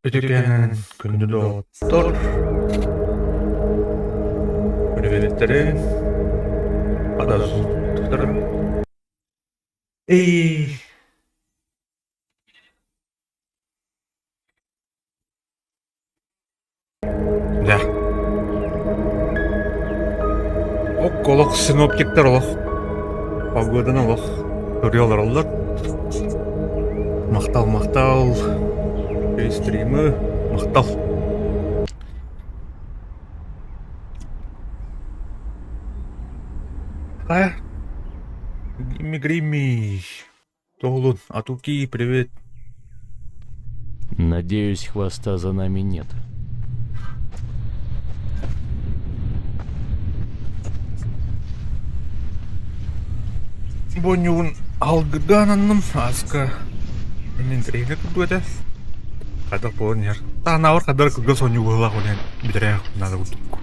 Үтүкээнэн күндү доҕоттор, Приветтэрин, адасуттарым. Эй, Дьэ. Ок олох синоптиктар олох погоданы олох көрө олороллор. Махтал, махтал. Стримы махтал. Хайа? Гримми, Гримми. Тоҕулун, Атуки, привет. Надеюсь, хвоста за нами нет. Бонньугун алгыга ананным ааска интэриэһинэй курдук этэ. Хайдах буолан иһэр. Таһынаабар хайдах эрэ кылгас оонньуу быһыылаах ол иһин бүтэрээх наада курдук.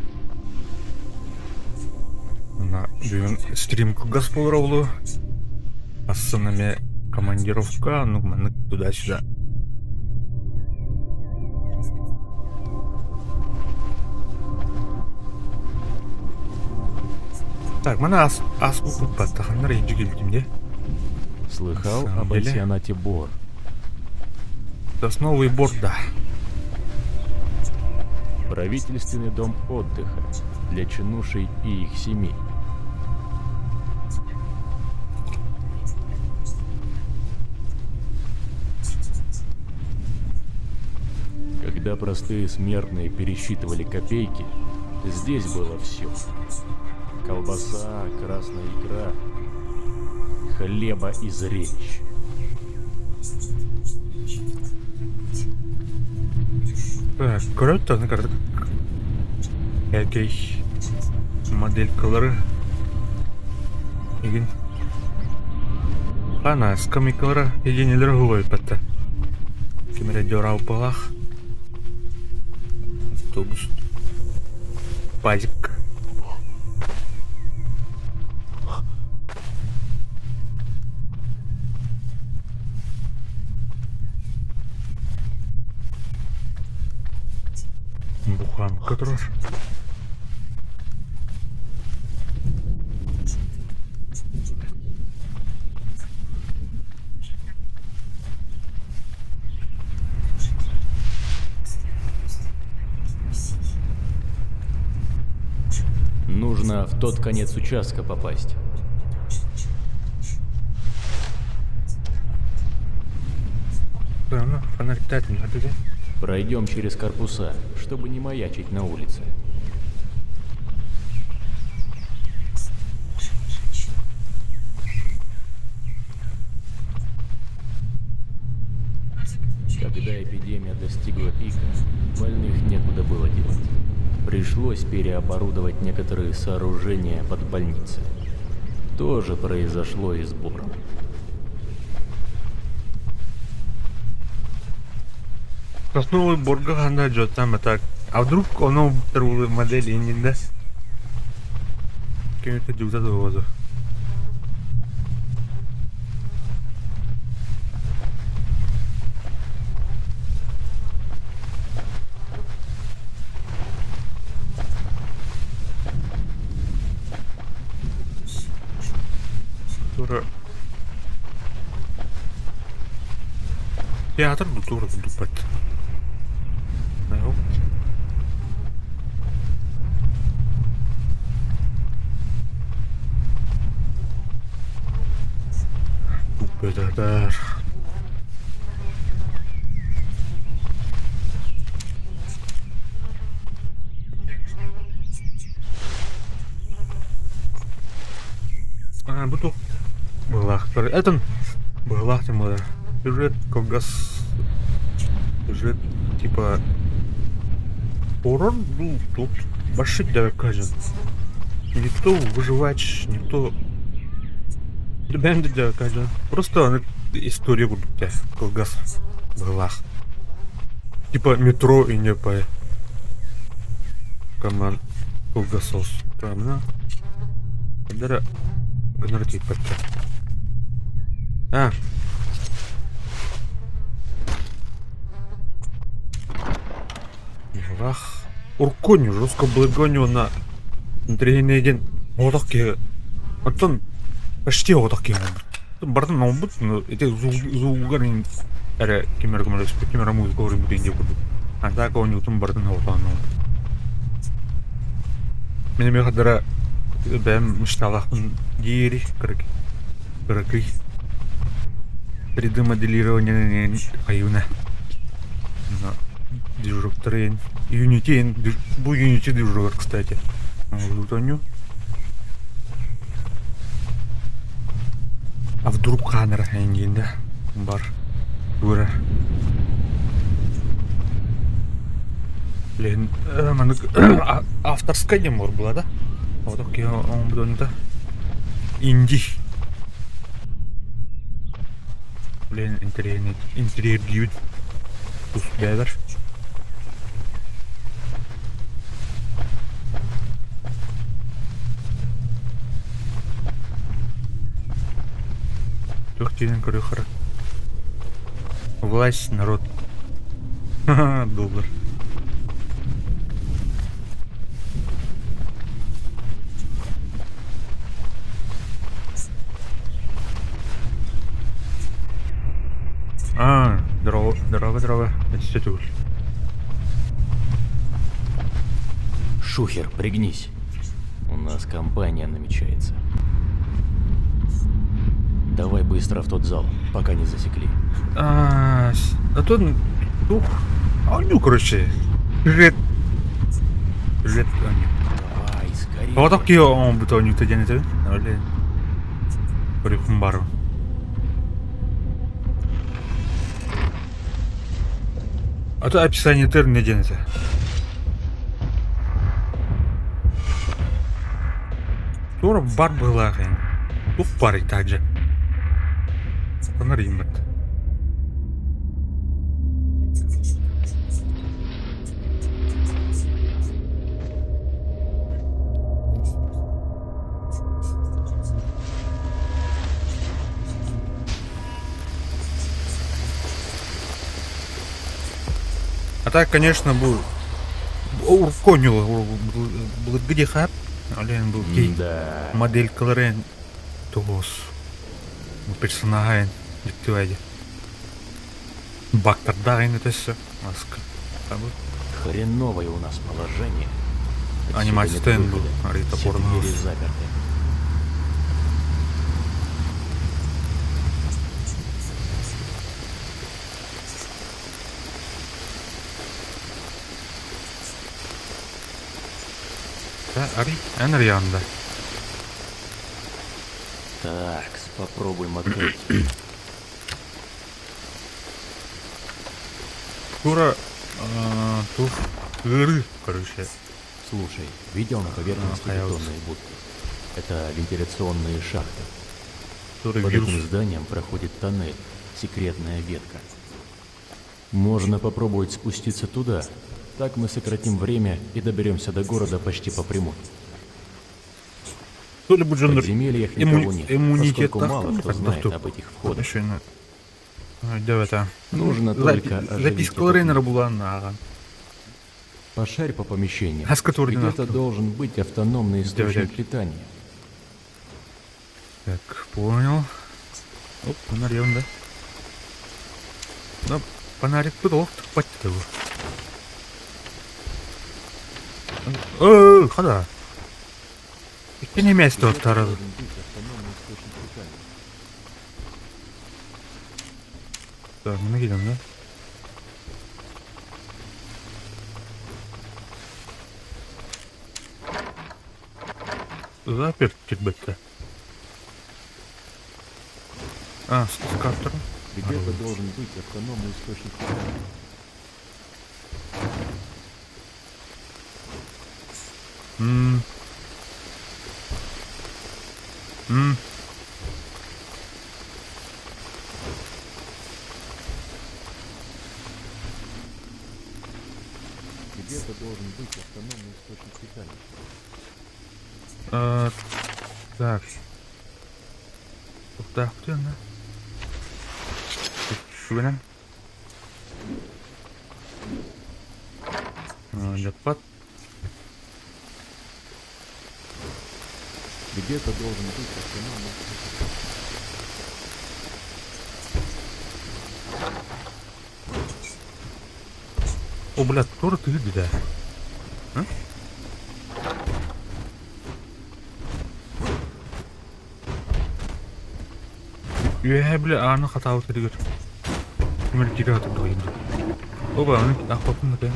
Уонна бүгүн стрим кылгас буолара буолуо. Ассына эмиэ командировка, оннук маннык туда-сюда. Так, маны ас ас куппаттаханнар индю кэлбитим дии. Слыхал На о самом деле. пансионате Бор? Сосновый бор, да. Правительственный дом отдыха для чинушей и их семей. Когда простые смертные пересчитывали копейки, здесь было все. Колбаса, красная икра, хлеба и зрелищ. Так, көрөт аны кырдык Эркей моделькалары игин Ана скамейкалара единелер уһугайбатта. Ким эрэ дьораалпалаах автобус пазик Буханка турар. Нужно в тот конец участка попасть. Пройдем через корпуса, чтобы не маячить на улице. Когда эпидемия достигла пика, больных некуда было девать. Пришлось переоборудовать некоторые сооружения под больницы. То же произошло и с Бором. Сосновый борга ханда дьоттан так. А вдруг оно вторую модель и не даст? Кем-то дюза завозу. Тура. Театр культура курдук бэрт. Туппетатар. А, бу туох быһылаахтар. Этин быһылаах темалар. Сюжет кылгас сюжет типа хоррор ну тут вообще дьон. Никто выживач, никто бэйэм да дьон. Просто история курдук кылгас быһылаах. Типа метро и не по команд кылгас соус. Правильно? Хадара гынар тииппэттэр. А. Быһылаах. Уркунь, жестко благоню на интриһинэйдин оҕотох киһи. Оттон почти оҕотох киһи оҥорбут. Барытын оҥорбут, но ити звугар эрэ ким эрэ көмөлөспүт, ким эрэ музыка уруйбут диэн курдук. А так оонньуутун барытын оҕотоон оҥорбут. Мин эмиэ хардара бэйэм мечталаахпын диэри кыракый 3D моделирование айыына движоктары Unity бу Unity движогар кстати оонньуу а вдруг хаанара эйингин да бар тура Блин, маннык авторскай диэн буолар буолла да Оҕотох киһи оҥорбут инди Блин, интэриэһиргиибит тус бэйэлэр. Туох диэн көрүөххэ Власть, народ. Доллар. А, здорово, здорово, здорово. Өссө төгүл. Шухер, пригнись. У нас компания намечается. Давай быстро в тот зал, пока не засекли. А, а то тух. Оонньуу, короче. Сюжет. Сюжет оонньуу. Давай, скорее. Соҕотох киһи оҥорбут оонньуута диэн этэбин. Оле. Көрүөхпүн баарбын. А то описаниетыр не диэн этэ. Туора бар быһыылаах эн. Туох баарый таһырдьа? Сатанар ииммэт. А так, конечно, бу урконньула былыргы диэхэ Олен бу Да. моделькаларын тоҕус персонаһа дьиктибайди бактардаах ин өтөссө маска Хреновое у нас положение. Отсюда Анимация нет был, выхода. Рита Все Порнов. двери заперты. Ари эн арыйаҕын да Так, попробуем открыть. Тура тух ыарыы короче Слушай, видел на поверхности А, бетонные будки? Это вентиляционные шахты. Тура Под вирус этим зданием проходит тоннель, секретная ветка. Можно попробовать спуститься туда. Так мы сократим время и доберемся до города почти по прямой. То ли бу В дьоннор подземельях никого нет, иммунитет поскольку мало кто знает об этих входах. Еще Давай Нужно только оживить Запискаларын этот эрэ булан ааҕан. Пошарь по помещениям. Хаска туордун Где-то должен быть автономный источник Давай. питания. Так, понял. Оп, нарьем, да? Ну, фонарикпыт олох тыкпат этэ бу. Өө, хада. Икки место Где-то оттарады. должен быть автономный источник питания. Так, мына киирэн да? Заперт кирбэттэ. А, с картером. Где-то должен быть автономный источник питания. М. М. Где-то должен быть автономный источник питания. Э, так. Туохтаахпытый онно? Сүгэнэн. Дьаппат. Где-то должен быть автономный источник питания. О, блядь, тура тыгы да. А? Үөһэ били ааны хатаабыт сиригэр тимир киирэ сатыыр дуу Оба, аны ахпаппын да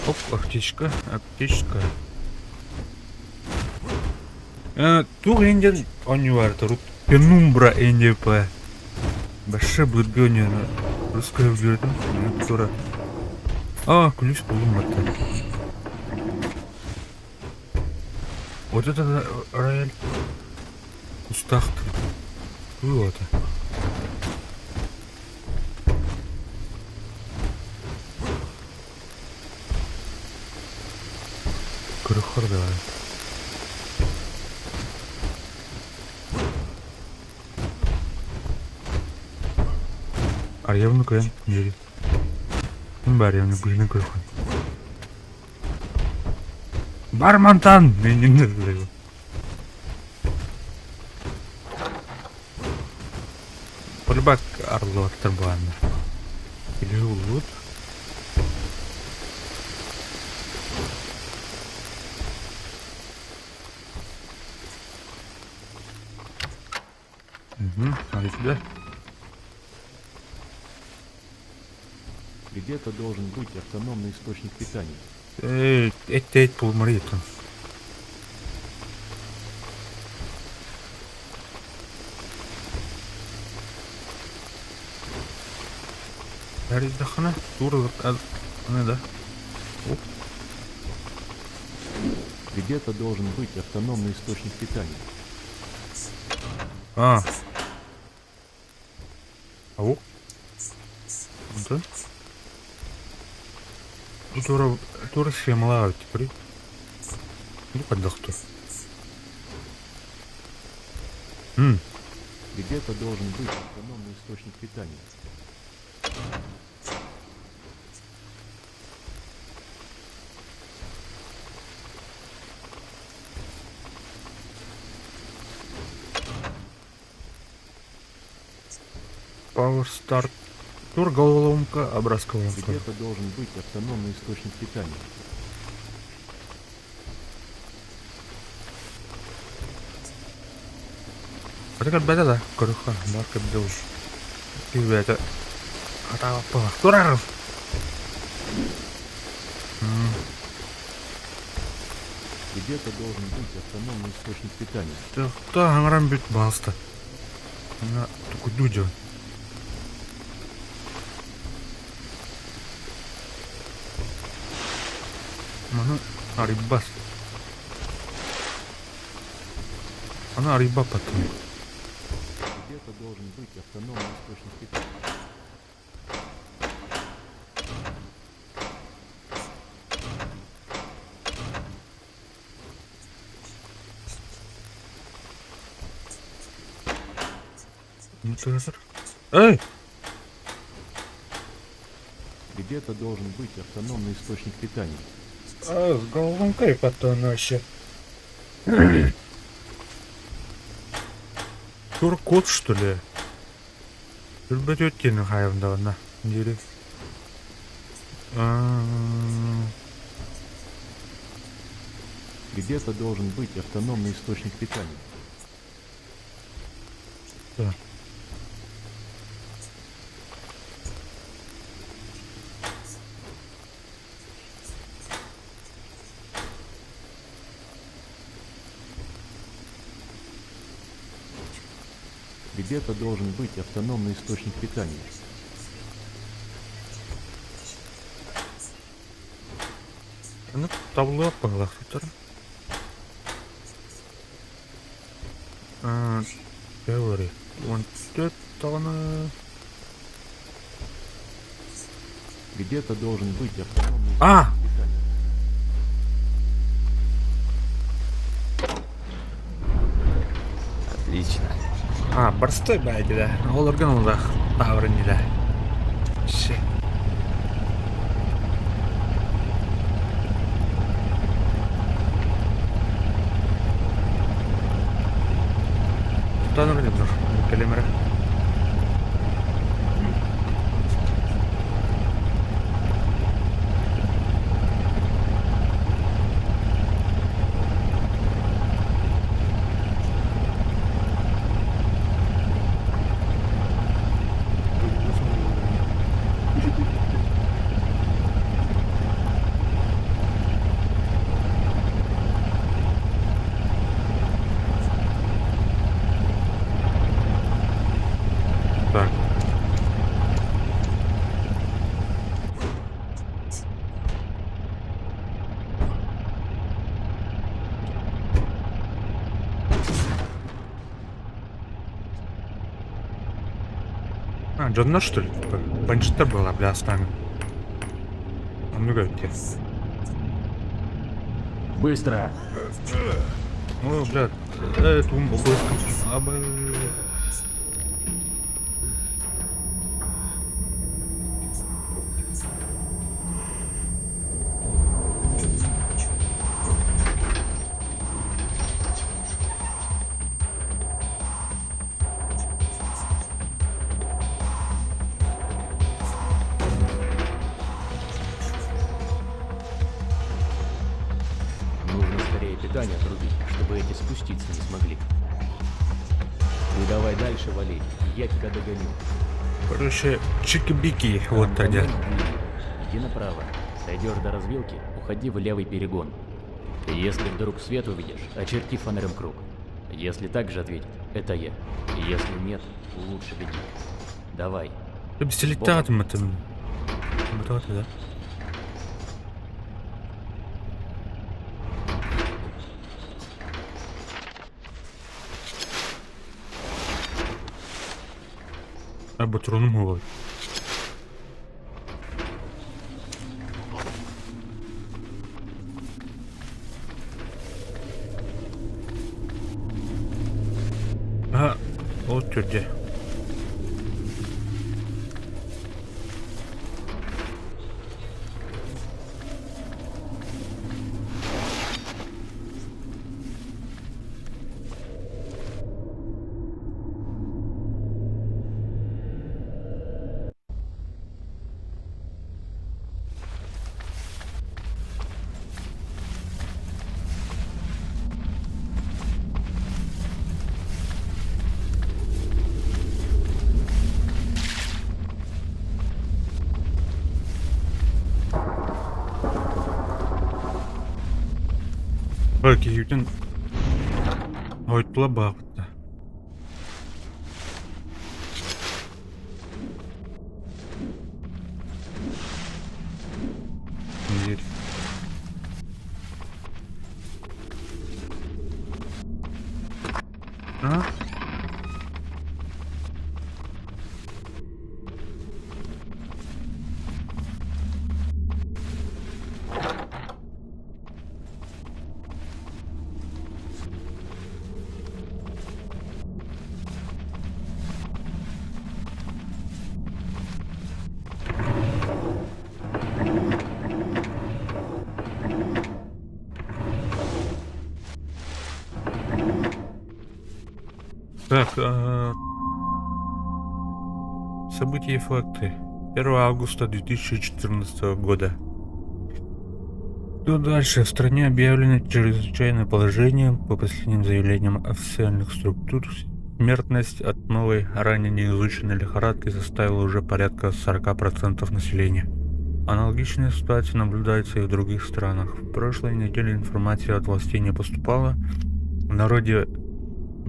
Оп, аптечка, аптечка. Э, туох индиан оонньуу тут Пенумбра НДП. Большой былыргы русская бүөрэтин тура. А, ключ буллум барта. Вот это рояль. Кустах Было это. Көрөхөр давай. Арыйабын көрөн диэри. Мин баарыйабын быһыынан көрөххүн. Бар мантан! Мен Полюбак арыллыбаттар буоланнар. Илиһи булбут. Угу, а сюда. Где-то должен быть автономный источник питания. Эй, эт булмарыйтын. Бәридахана тура аны да. Оп. Где-то должен быть автономный источник питания. А. Ау. Да? Тура тура схемалар теперь. Ну поддохту. М. Где-то должен быть автономный источник питания. Power Start. Тур головоломка, образка головоломка. Где-то должен быть автономный источник питания. Это как беда, да? Корюха, марка беда. Это хатааппа. Турар. Где-то должен быть автономный источник питания. Та хаҥаран бүт баҕаста. Тукуйдуу дьон. Маны арыйбас. Аны арыйбаппаттым. Где-то должен быть автономный источник питания. Эй! Где-то должен быть автономный источник питания. А, с головоломкой потом вообще. Тур код, что ли? Түрбөтүөт диэн хаайабын диэри. Где-то должен быть автономный источник питания. Да. Где-то должен быть автономный источник питания. Ну, табло быһыылаах. Теория. 14 даҕаны. Где-то должен быть автономный А! источник питания. Отлично. А, простой баайы да. Олоргон олох таабырын да. Ше. Тутан тур. Кэлэмэрэ. Так. А, дьоннор что ли? Бандиттар была, бля, с нами. А ну где? Быстро! Ну, бля, это ум Абы... Нужно скорее питание отрубить, чтобы эти спуститься не смогли. Ты давай дальше вали, я тебя догоню. Короче, чики-бики, вот Там тогда. тоннель длинный. Иди направо. Дойдешь до развилки, уходи в левый перегон. Если вдруг свет увидишь, очерти фонарем круг. Если так же ответит, это я. Если нет, лучше беги. Давай. Пистолетатым это. Вот да. А батронум головы. А, вот где. Киһитин хойттула баахпытта. Дверь. А? Так, События и факты. 1 августа 2014 года. Что дальше? В стране объявлено чрезвычайное положение. По последним заявлениям официальных структур, смертность от новой, ранее не изученной лихорадки составила уже порядка 40% населения. Аналогичная ситуация наблюдается и в других странах. В прошлой неделе информация от властей не поступала. В народе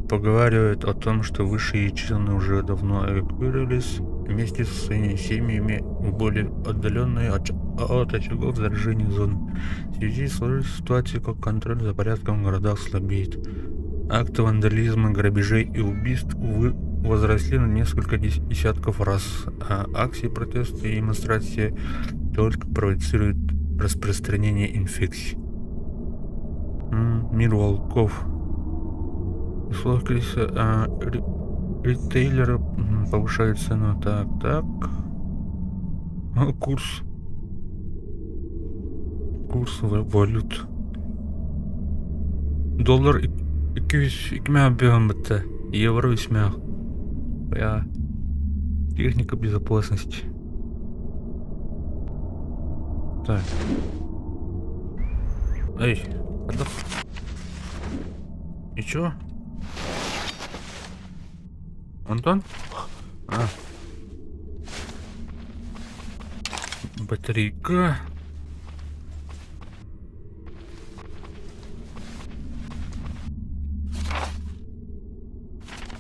поговаривают о том, что высшие чины уже давно эвакуировались вместе со своими семьями в более отдаленные от очагов заражения зоны. В связи с сложившейся ситуацией, как контроль за порядком в городах слабеет. Акты вандализма, грабежей и убийств возросли на несколько десятков раз, а акции протеста и демонстрации только провоцируют распространение инфекции. Мир волков. Условия кризиса, ритейлеры повышают цену. Так, так. Курс. Курс валют. Доллар 202 бытта. Евро 3. Я. Техника безопасности. Так. Эй, отдох. И чё? Антон? А. Батарейка.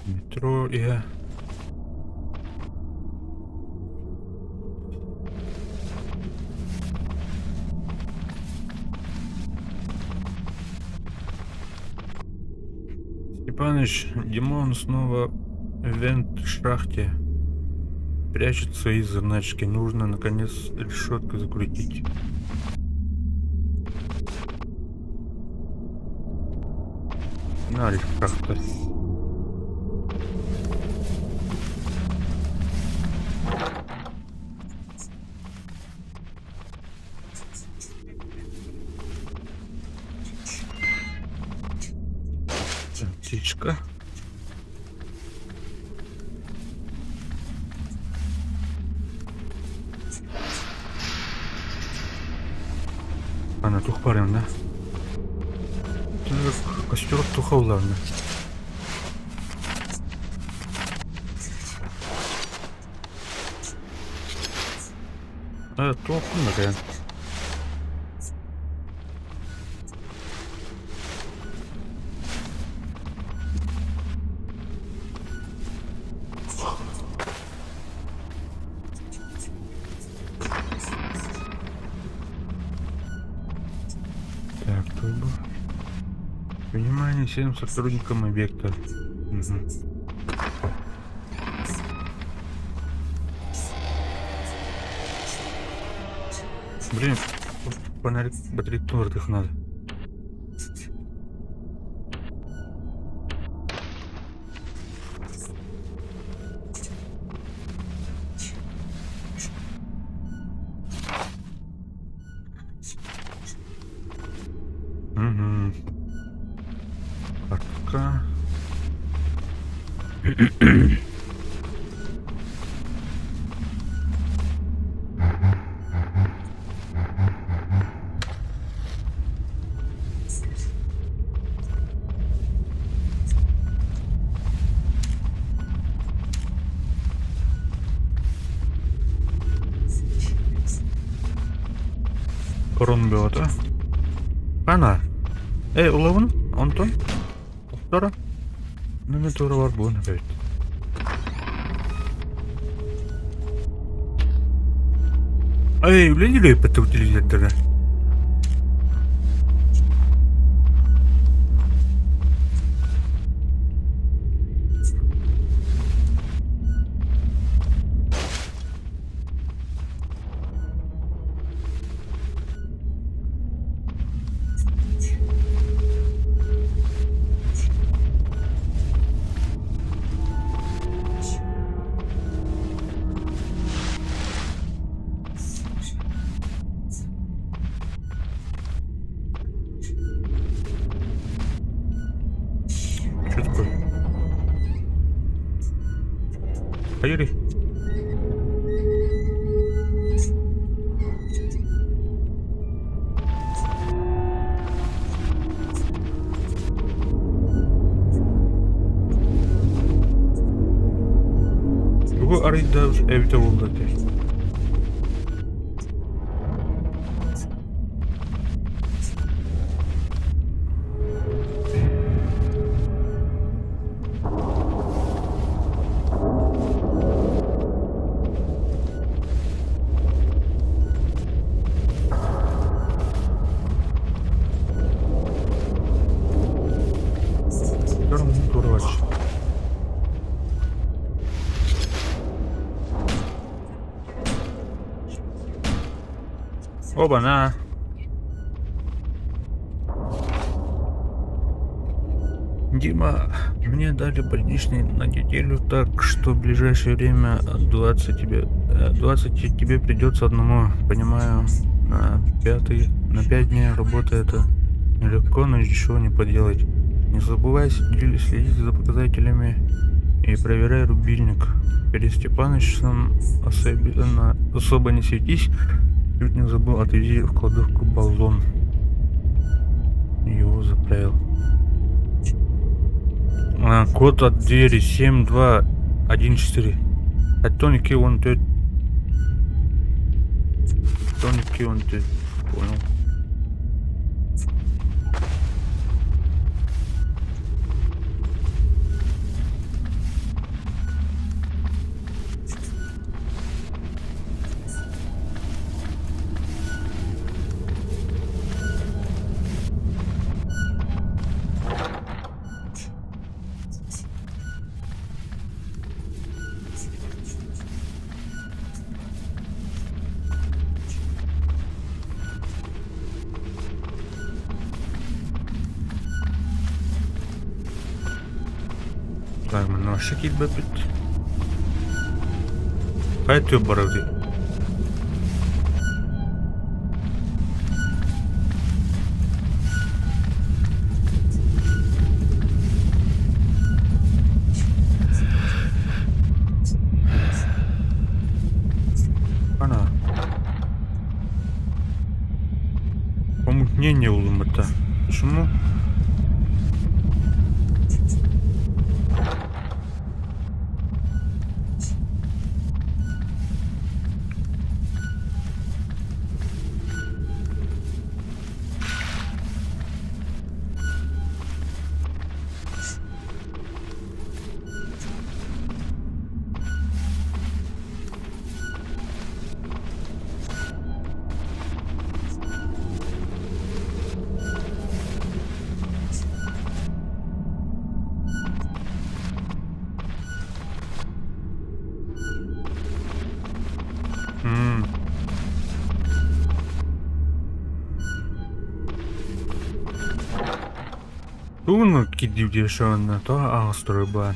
Метро я. Степаныч, Димон снова в вент-шахте. Прячет свои заначки. Нужно, наконец, решетку закрутить. На, шахта. Птичка. Ана тух барым да? Костер тухавларны. Туох гынна Так, турбо. Внимание всем сотрудникам объекта. Угу. Блин, фонарик батарейку их надо. Угу. Картка. Корон бөҕөтө. Хана. Эй, улабын, онтон. Тохтора. Нөмө туора бар буон эбит. Эй, үлэлиир эппэттэ телевизордара. Что такое? Поехали. Тугу арыйда эбитэ буолла этэй? Оба-на! Дима, мне дали больничный на неделю, так что в ближайшее время 20 тебе придется одному. Понимаю, на 5 дней работы это нелегко, но ничего не поделать. Не забывай следить за показателями и проверяй рубильник. Перед Степанычем особо не светись. Чуть не забыл, отвези в кладовку баллон. Его заправил. Код от двери 7214. Тоник он 5. Тоник он 5. Понял. Так, манна вообще киирбэппит. Хайа түө барабытый? Ана. Помутнение улымыта. Почему? М. Тугун киддиир то аҕыстыры баар.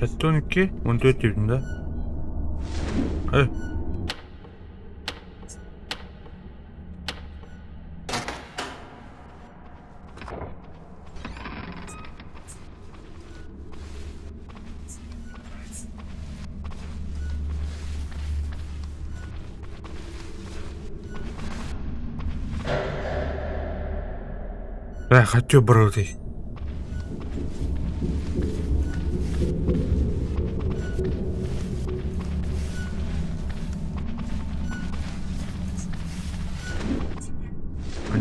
72, 14 диэбитим да? Э. Э, хочу бродить.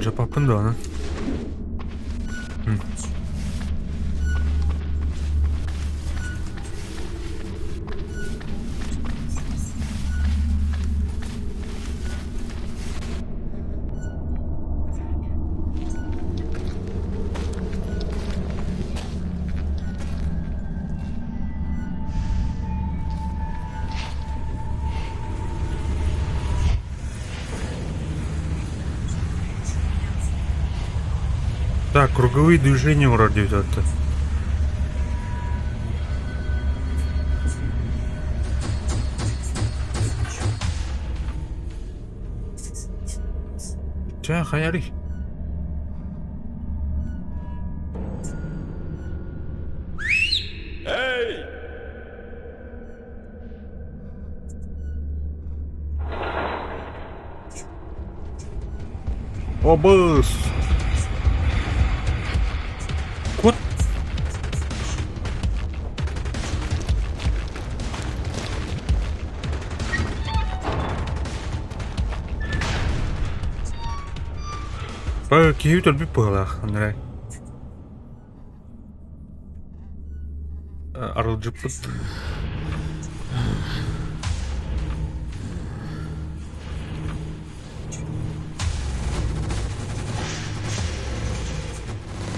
Алдьаппаппын дуо онон? Так, круговые движения вроде это. Чэ, хайарый? Эй! Обыс! Кут! Киһи өлбүт быһыылаах, Андрей. Арылдьыппыт.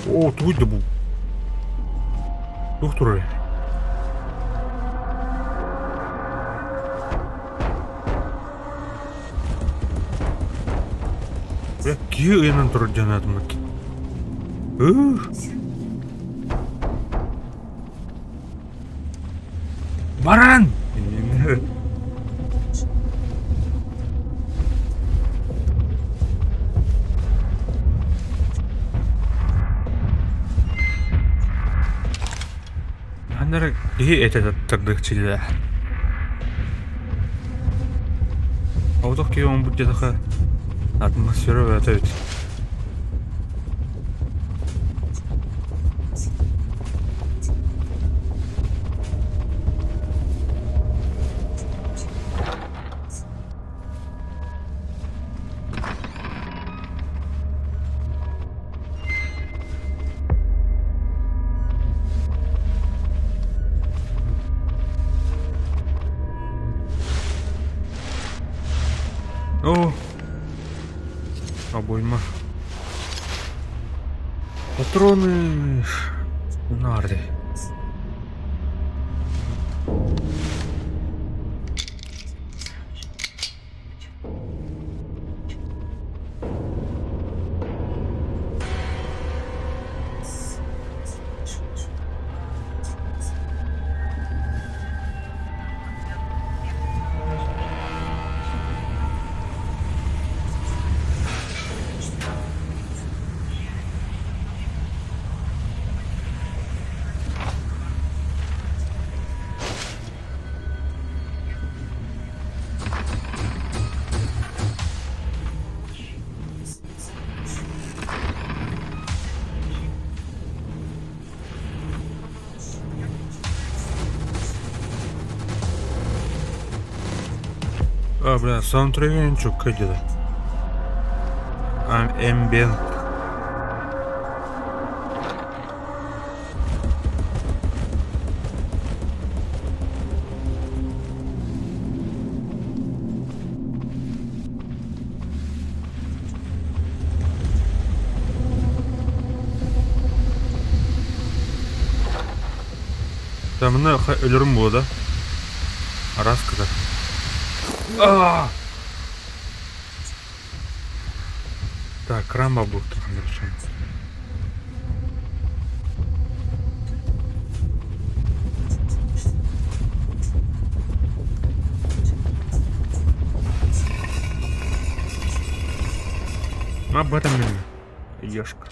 Оо, тугуй да бу? Туох турар? Бля, киһи ыйанан турар диэн аатыммыт. Баран! Ханнары киһи этэ тардык чилэ. Оҕотох киһи оҥорбут диэтэххэ атмосфера бэйэтэ эбит. О, обойма. Патроны нарды. А, бля, саундтрегин чукка где-то. Эмбиент. Тамына өлөрүм буо да. Араас кытар. Аа! Так, кран бабылыктахан Об этом Ешка.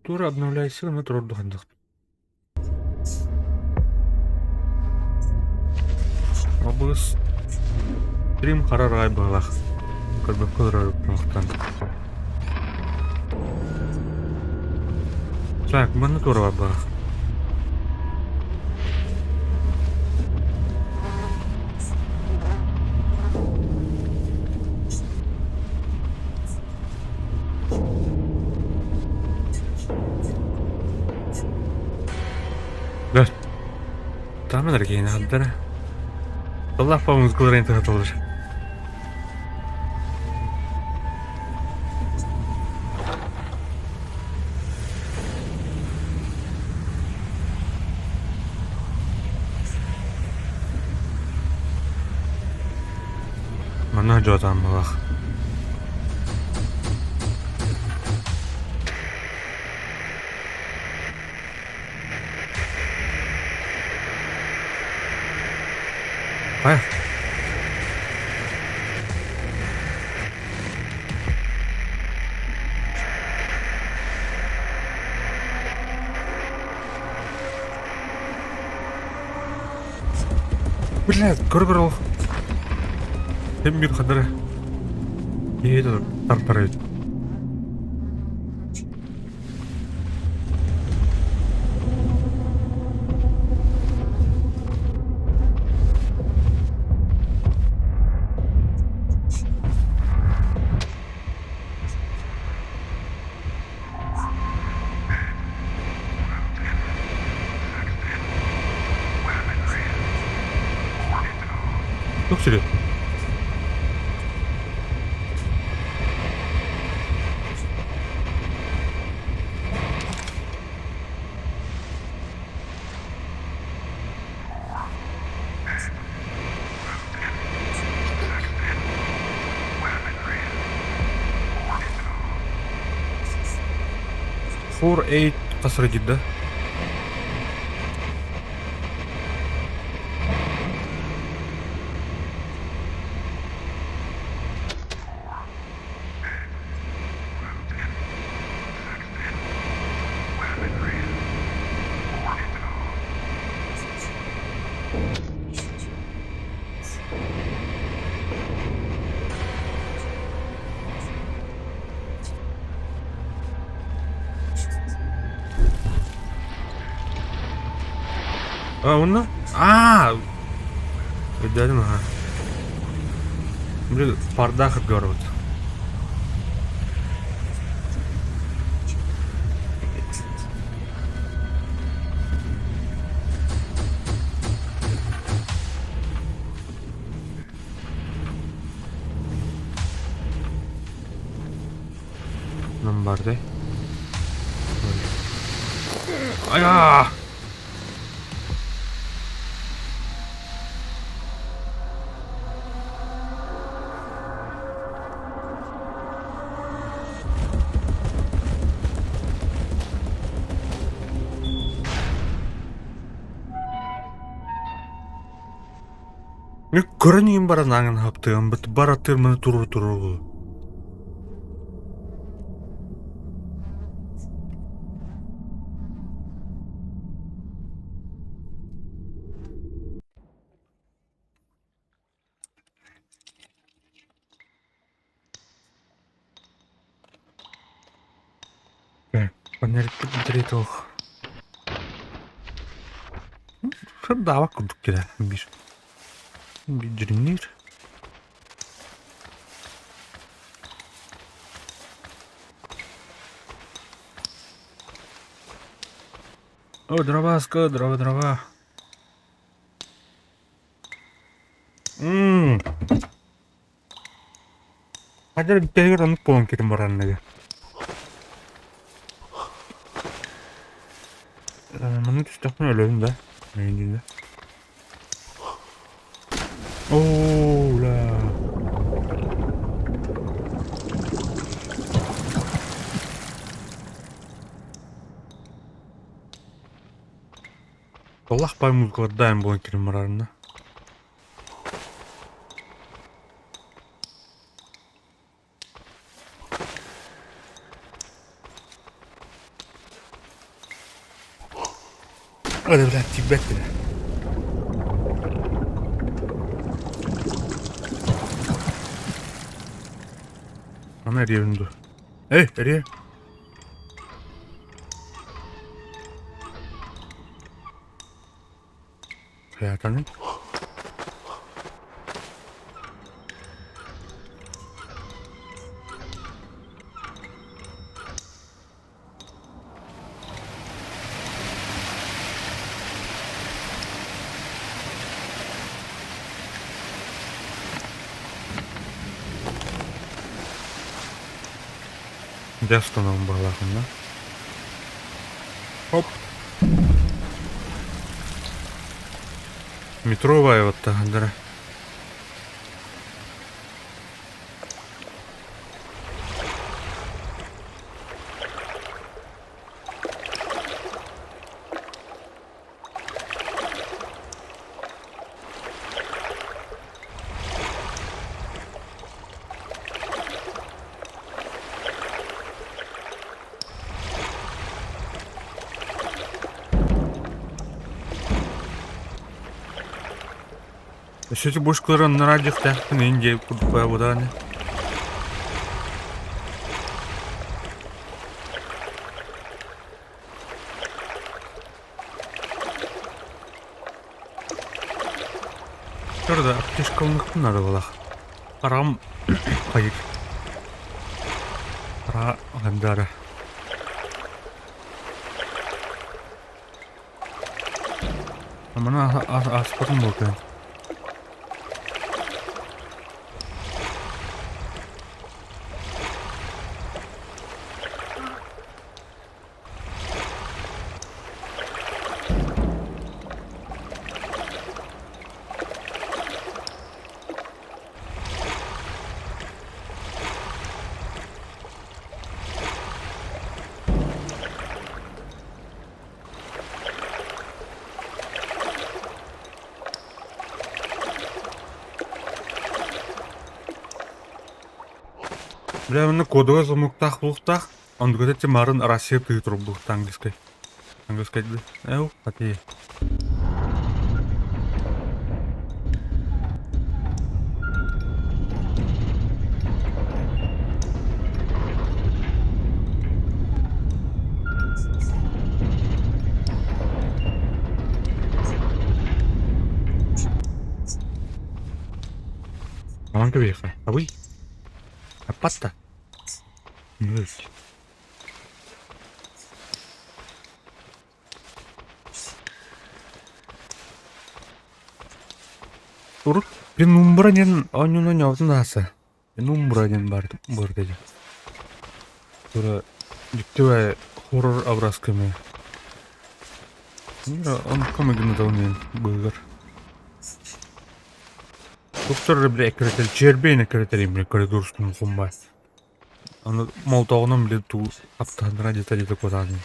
Тура обновляй силы, но Абыс стрим харар аҕай быһыылаах, көрбөккө олорор Так, манна туора барбаах. Да. Там энергия надо. Allah babamız olur. Манна дьуотаан балах. Хайа? Блядь, көрө-көрө олох. Hem bir kadar iyi de tartar Туох сирий? 4-8 хас эрэ диир да? А, уонна? Аа! Өйдөөтүм аха. Блин, пардаах ыргыарбыт. Барды. Айаа! Көрөн иһин баран ааҥын хаптыам бар аттыырманы туруору туруору Туох Сырдаабат курдук кэлэр биир дьириҥниир. О, дроваска, дрова, дрова. Мм. Хадьар бүтэһигэр оннук буолан киирэн баранныга. Манна түстэхпинэ өлөбүн да. Миигин Оо, бля. Олох бай музыкалардаан буолан киирэн барарына. Ой, блядь, тиийбэт бile. Аны эрийэбин дуо? Эй, эрийэ. Хайаатаный? Дьэ остановым баҕалаахпын да. Хоп. Метро баайбаттаһандара. Өссө ити бушкалары аннараа диэхтээхпин Индия курдук баайбытааны. Көрдө, аптечкаланыахпын наада буоллах. Хараҕым хайык. Хараҕа хандаара. Маны ааспатым буолтун. Бля, манна кодовай замоктаах буолуохтаах. Оннугар эти марын Россия тыы турбуохтаах английскай. Английскай Эу, хати. Онон кэбиһиэххэ. Абый. Аппатта. Мүөт. Урут Пенумбра диэн оонньууну оонньообутун ааса. Пенумбра диэн баар быырда дии. Тура дьиктибэ хоррор образка эмиэ. Оннукка майгыннатабын диэн быыһыгар. Доктор бile эккирэтэр, чиэрбэйин эккирэтэрим бile коридор устун хумбай. Аны молотоҕунан бile туу аптаһыннара дьиэтэ дьиэтэ куотаатын.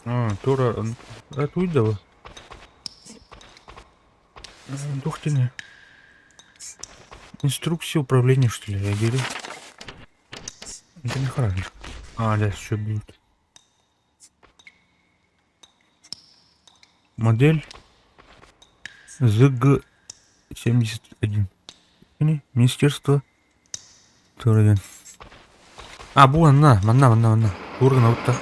А, тура туйда бу. Туох диэни? Инструкция управления, что ли, я говорю. Это не хорошо. А, да, все будет. Модель ЗГ-71. Министерство Турген. А, бу манна, манна, манна, манна. Турган аутта.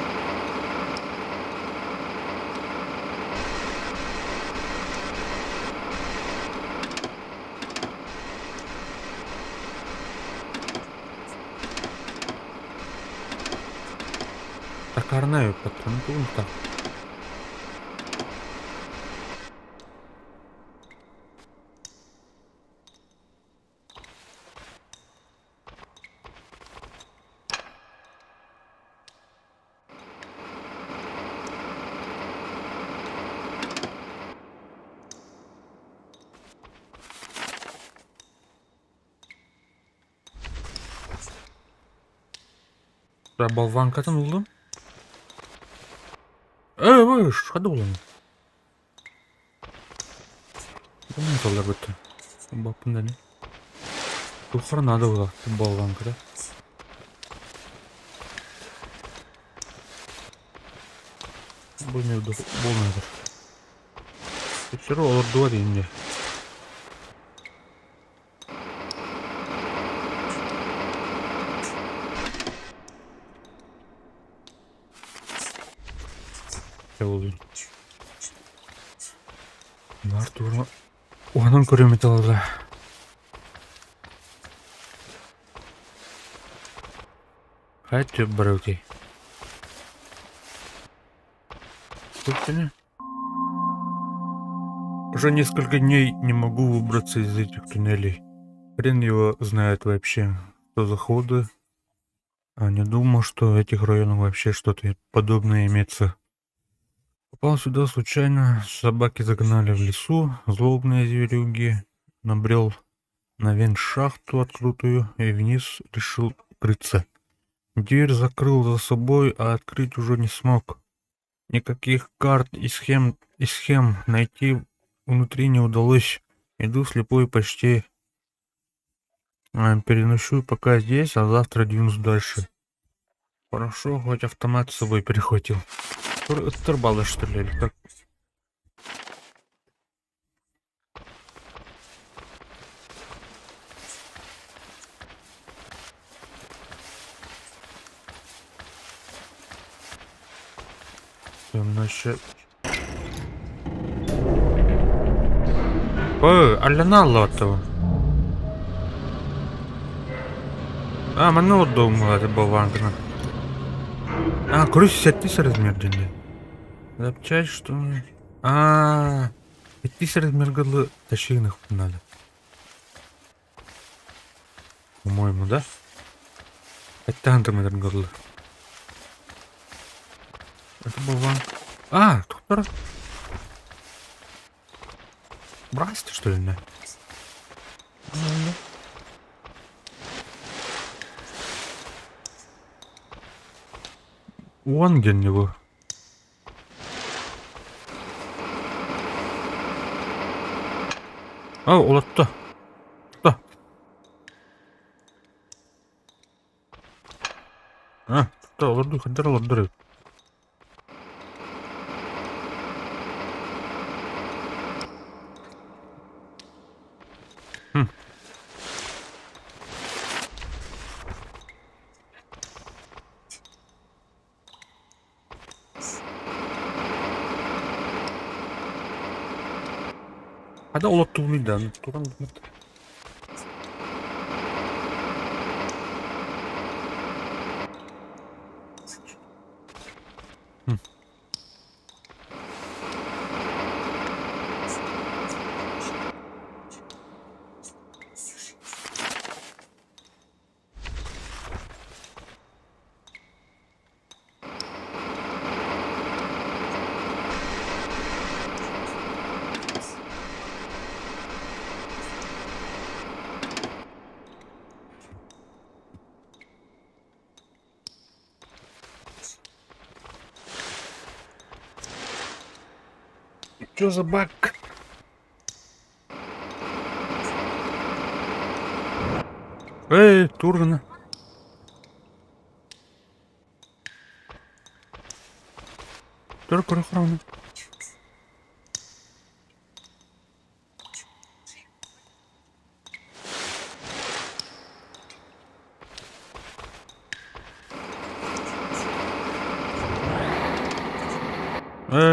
Токарная патрон пункта. Болванкатын ыллым. Э, выш, хада булан. Бу бытты. Баппын да не. Тухар надо было болванкада. Бу не болмайдыр. Төттөрү олордуга дейин Наар туора уһанан көрүөм этэ ылла. Хайа түп барабытый? Собственно, уже несколько дней не могу выбраться из этих туннелей. Хрен его знает вообще, что за ходы. А не думал, что в этих районах вообще что-то подобное имеется. Попал сюда случайно, собаки загнали в лесу, злобные зверюги. Набрел на вент-шахту открытую и вниз решил укрыться. Дверь закрыл за собой, а открыть уже не смог. Никаких карт и схем найти внутри не удалось. Иду слепой почти. Переночую пока здесь, а завтра двинусь дальше. Хорошо, хоть автомат с собой прихватил. Ыттар баллар что ли или как? Еще... Ой, Алена Лотова. А, манна удобно болванкана. А, короче, 60 размер дени. Запчасть, что ли? А, 50 размер годлы тащиных надо. По-моему, да? Это антиметр годлы. Это болван. А, доктор. Брасьте, что ли, на? Уон диэн его. А, олотто. Да. А, да, олорду, хандар олордур. Хм. Хада олоттугунуй да, туран Чё за баг? Эй, Тургана. Тур охрана.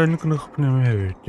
Ну-ка, нахуй,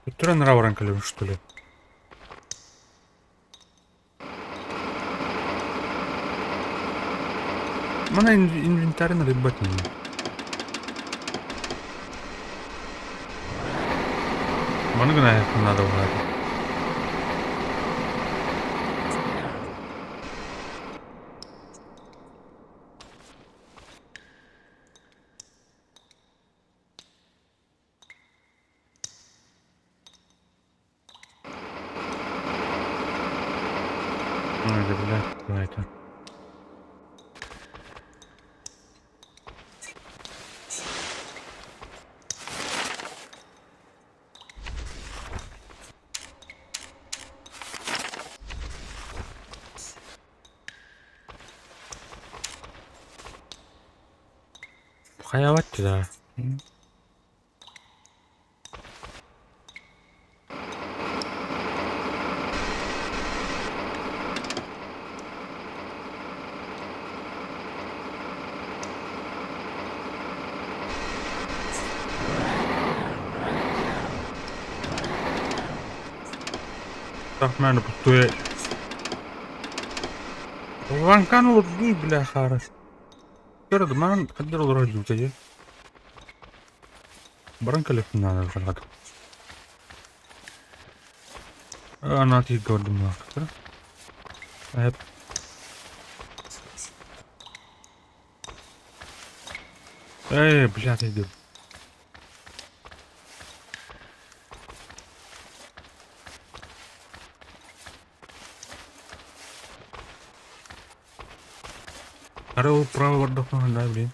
Туттара нравран кэлэбин что ли? Мана инвентарь рыбать не. Маны гына надо угадать. Ой, да, блядь, это. Хаявать да. Так, мэн пустуе. Ванкан лурдуй, бля, харас. Көрді, маған қадыр олар жүлтеге. Баран калиф надо жалғады. Ана тиіп көрдім мына. Әп. Эй, блядь, иди. Арай ол право бардахпына да, блин.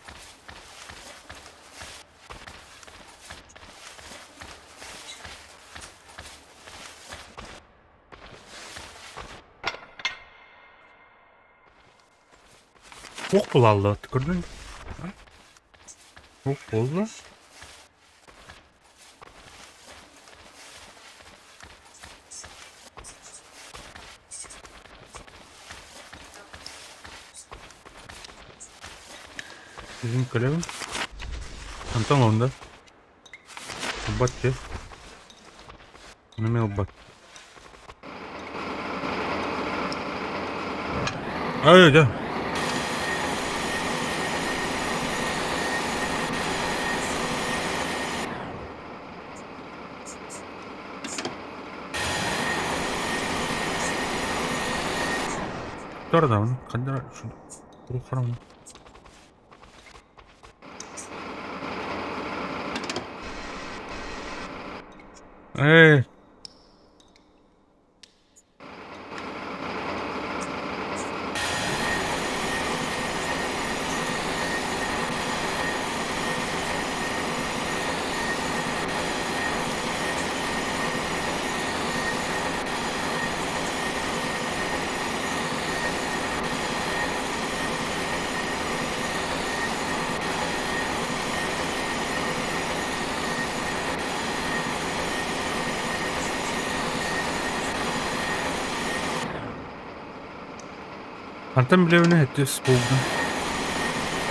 Туох булалла көрдүң? Туох буолла? Bizim kalem. Антон онда. Ылбат дии. Ону ылбат. Ай, дьэ. Тордаҕына ханна эрэ Ээ Хантан билэбинэ сэттис буолбутун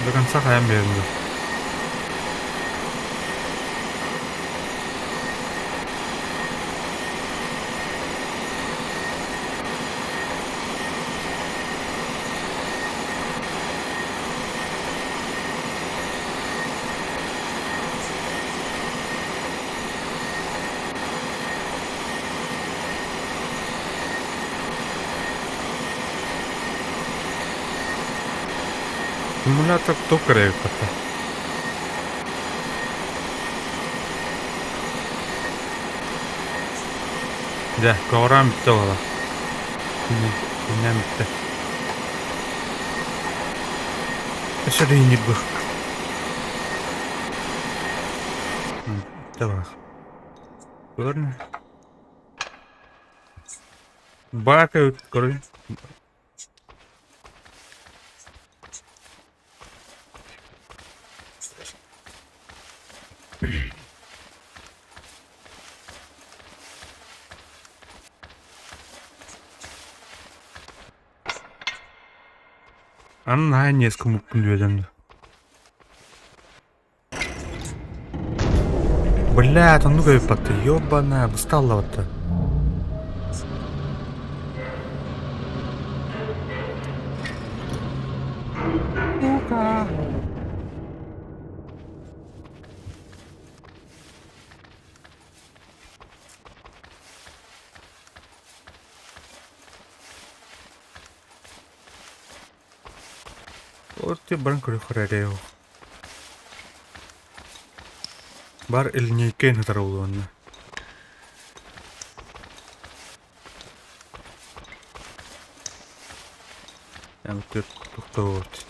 до конца хайан биэрэбин дуо Симулятор токаря эбит Дьэ, көҕүрээн бүттэ буолла. Күннээн бүттэ. Өссө да иинньирбих. Бүттэ баҕас. Көрүн. Бака көрүн. Аны наһаа ньиэскэ муккун үөдэн Блядь, оннук эбиппатты, ёбана, быста аллабатта. Сука. Орти баран көрүөххэ эрэ Бар илиниэйкэ сытар буолуонна. Тохтообут.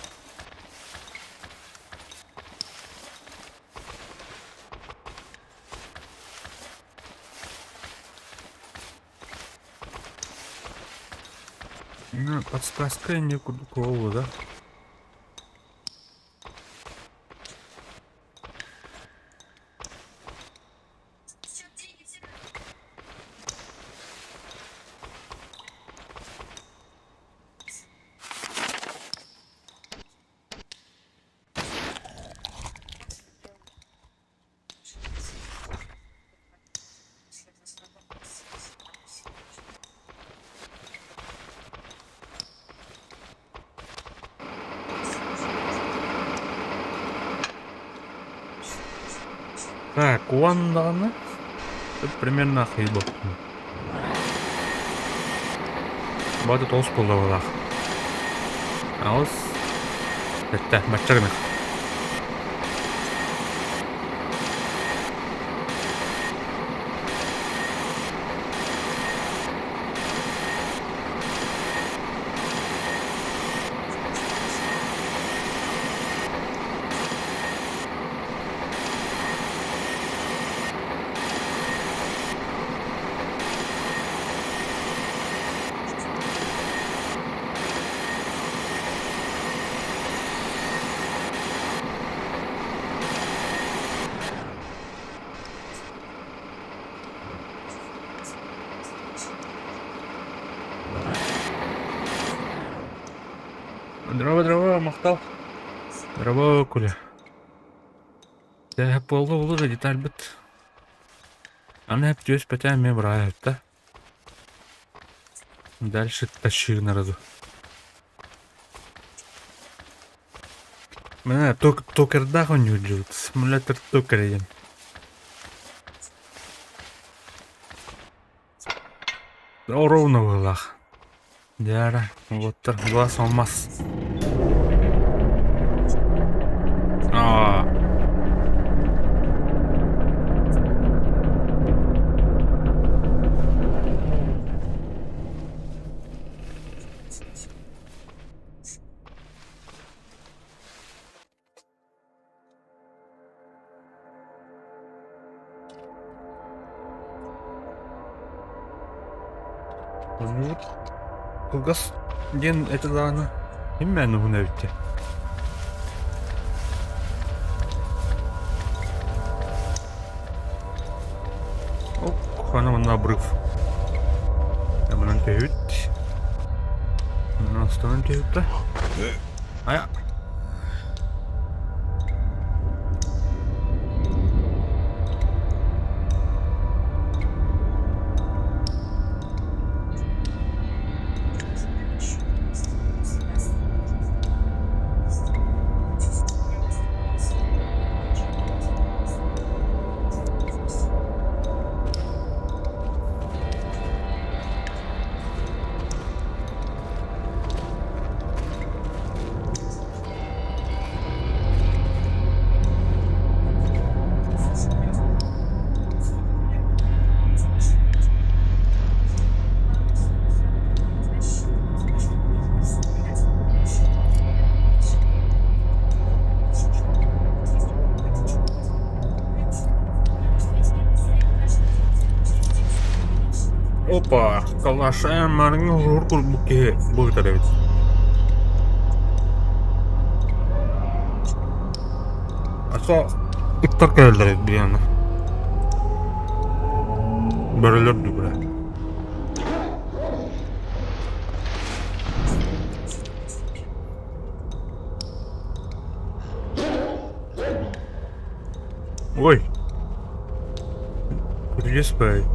Ну, подсказка не курдук да? Так, уон даҕаны примерно хыйбыппын. Бата тоҕус буолла Аҕыс, сэттэ, бачча гынык. Здорово, здорово, махтал. Здорово, Коля. Дьэ, буолла буолла да детальбыт. Аны эп түөс бэтээ эмиэ быраайытта. Дальше тащи народу. Мына токердаах оонньуур симулятор токер диэн. Ровно быһыылаах. Дьэ уоттар глаз алмаз. Аа. Оннук кылгас диэн этэ даҕаны ким мээнэ уһун эбит дии. Ок, аны манна обрыв. Манан түһүт. Манан останан түһүт да. Айа. Опа, калашаан марыҥҥа уһуур курдук киһи быһытар эбит. Аса ыттар кэлэллэр эбит биһиэнэ. Бөрөлөр дүбүрэ. Ой! Күрдьүс бай.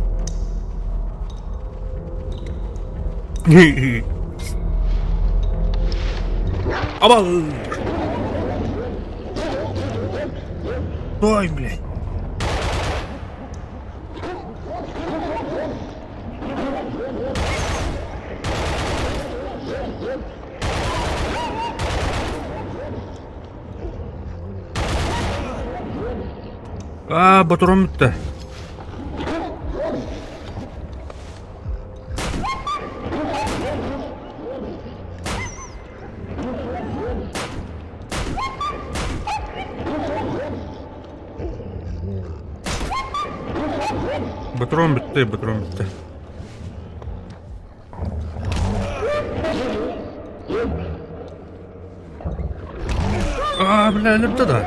Абал! Ой, блядь! Аа, ботурум бүттэ. Ботурум бүттэ, ботурум бүттэ. Аа, бля, өлөрдө да.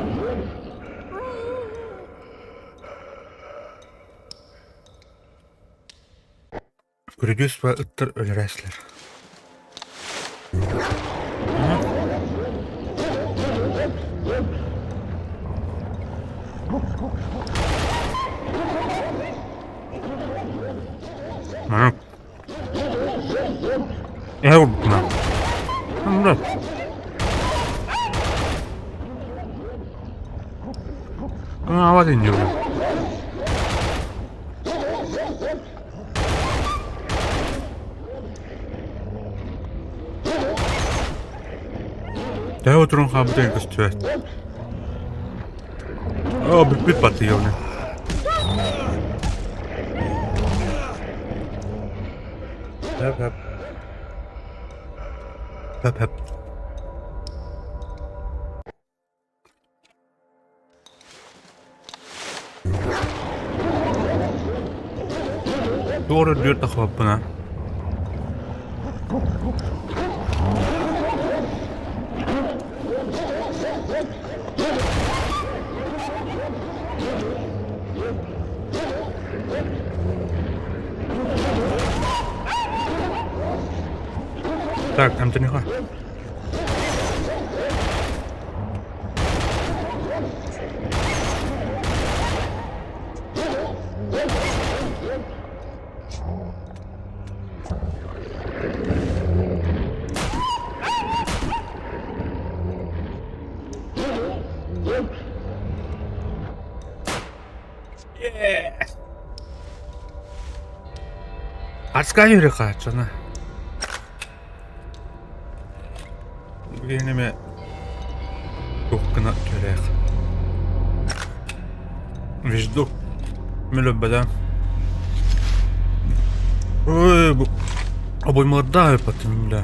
Күрүдүс ба ыттар өлөрөөслөр. Маннык Эһэ курдук мына. Аҕабат инньэ Төһө утурун хаалбыта көстүбэт. Оо, бүппүт баттыйабын. Хөп хөп. Хөп хөп. Туора дүрт тахсыбаппына. Так, Антониха. Арскай үрү хааччана. Билигин эмэ туох гына түһэрээх. Вещдок мөлөббөтө. Ой, бу обоймалардаах эппаттым бля.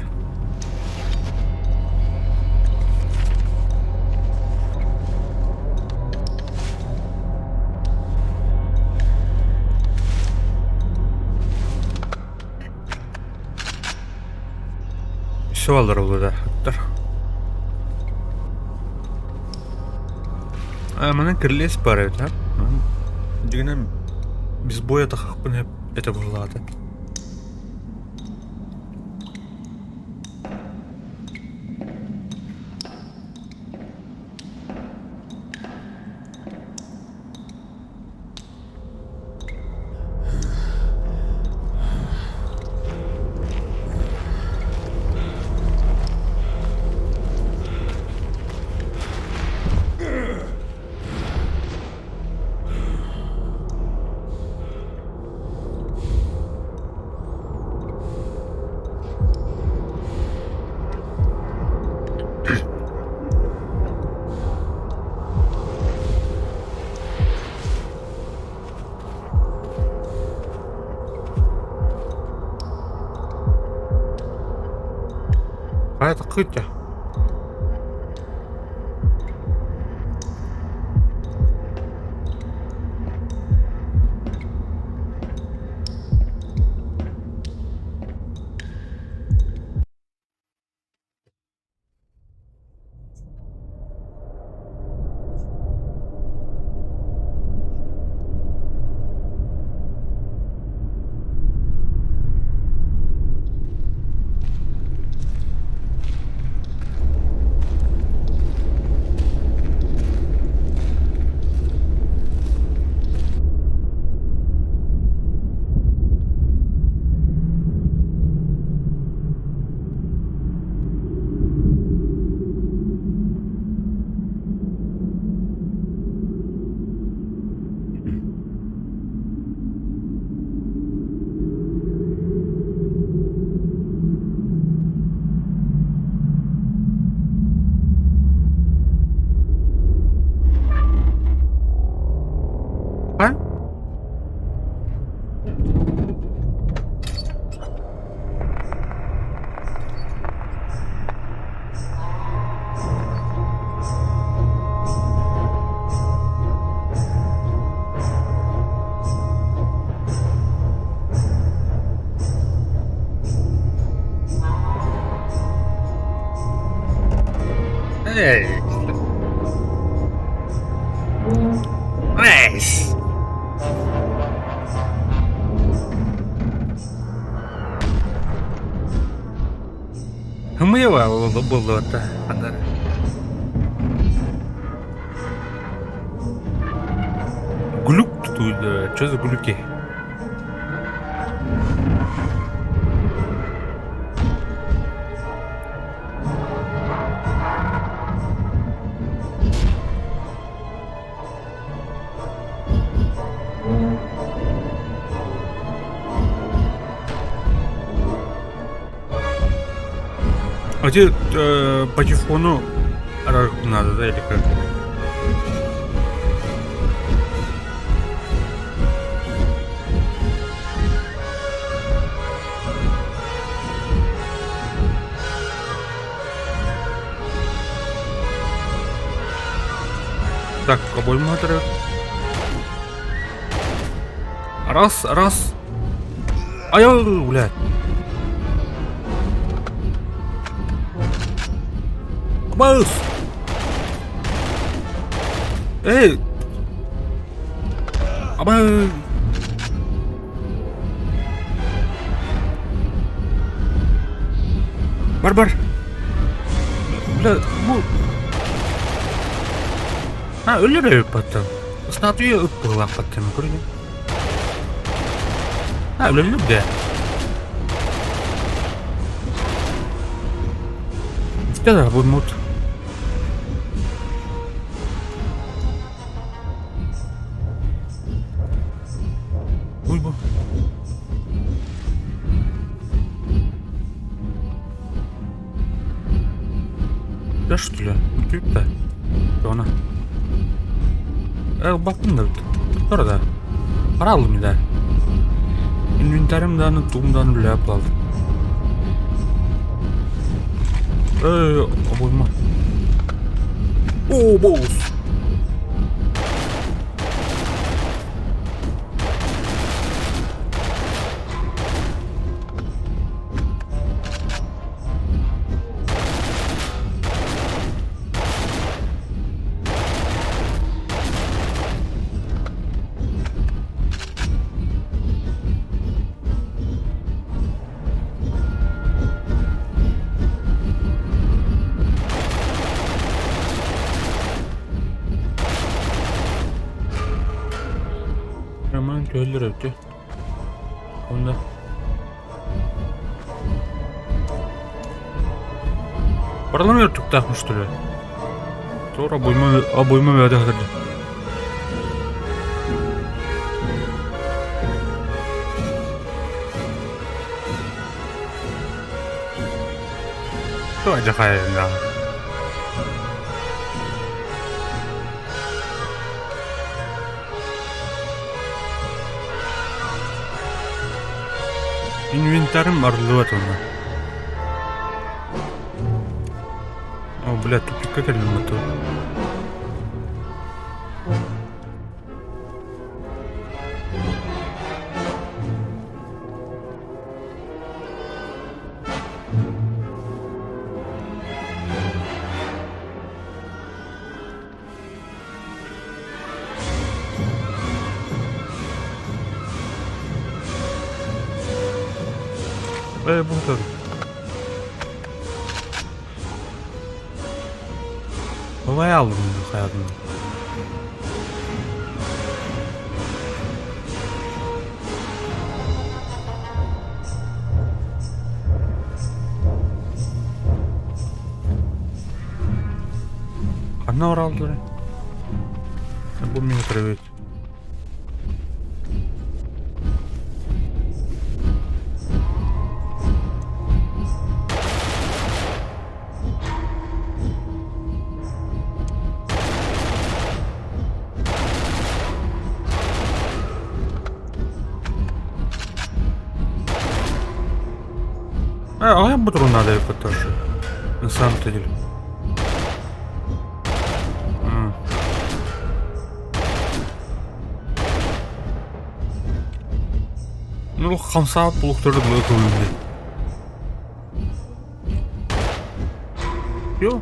Все алар А, манан кирилиэс баар эбит, а? Дьиҥинэн без боя тахахпын этэ быһыылаата. Хайа такыытта? А? Эй! Nice! Ымыйа буоллубата ханна Глюк тут, что за глюки? А тебе патефону надо, да, или как? Так, обойма Раз, раз. Ай, блядь. Абаас! Эй! Абаа! Бар бар. Бля, бу... А, өлөр эбиппаттан. Статуя ыт быһыылаахпаттан көрүҥ. А, өлөллүк да. Да, бу мут. Ой, бу. Да что ли? Бүтүүт да. Она. Ылбаппын да Тур да. Харалым да. Инвентарым дааны тугум дааны үлэлэп буолалым. Эй, обойма. О, босс! Роман көһөллөр өттө. Онно Парламент өртүктаах что ли? Тура обойма обойма бөтө хатырды. Туа жахайында. Инвентарым арыллыбат онно. О, бля, тупикка кэллим ото. Ээ, бу сытар. Олай алдым хайатын. Ханна бараллар? Бу мин привет. А, я буду надо тоже. На самом-то деле. Ну, хамсаат булуктары было көбүлүндө. Йо.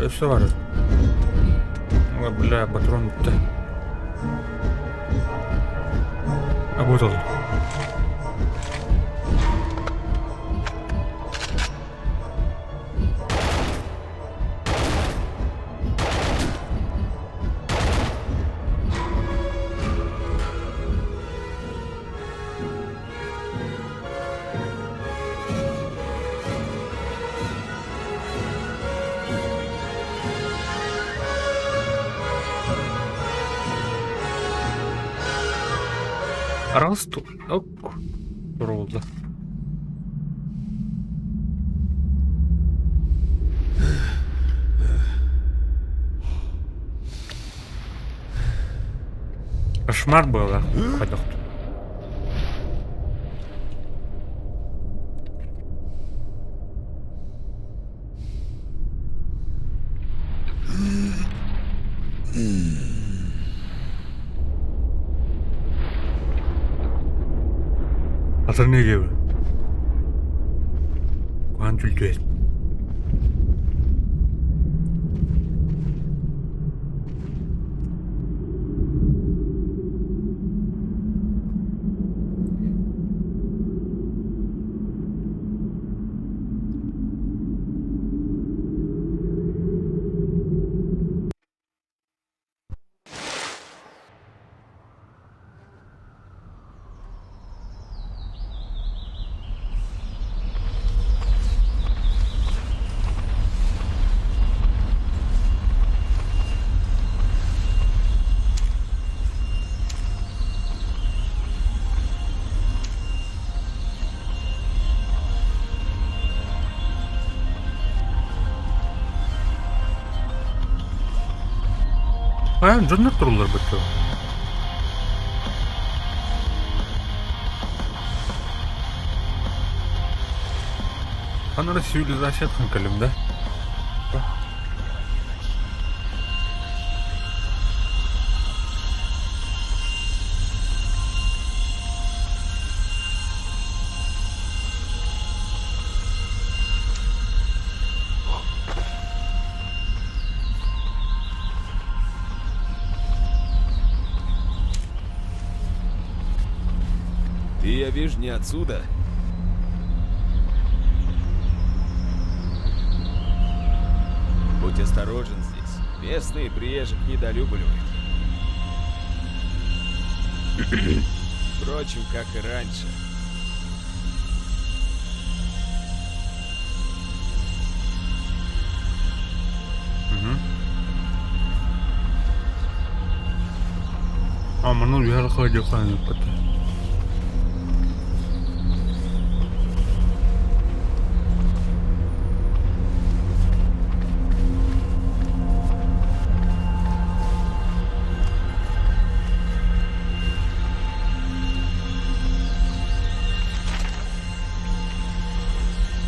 Өссө бар. Ой, бля, патрон бүттэ. А вот он. Раз, ок, Роза. Кошмар было. Ходок. Атын неге Куһаҕан түлтүө Хайаан дьоннор туруллар бачча. Анара цивилизациятын кэлим да. Ты, я вижу, не отсюда. Будь осторожен здесь. Местные приезжих недолюбливают. Впрочем, как и раньше. А, манна үһэр хаадьахаан ыппата.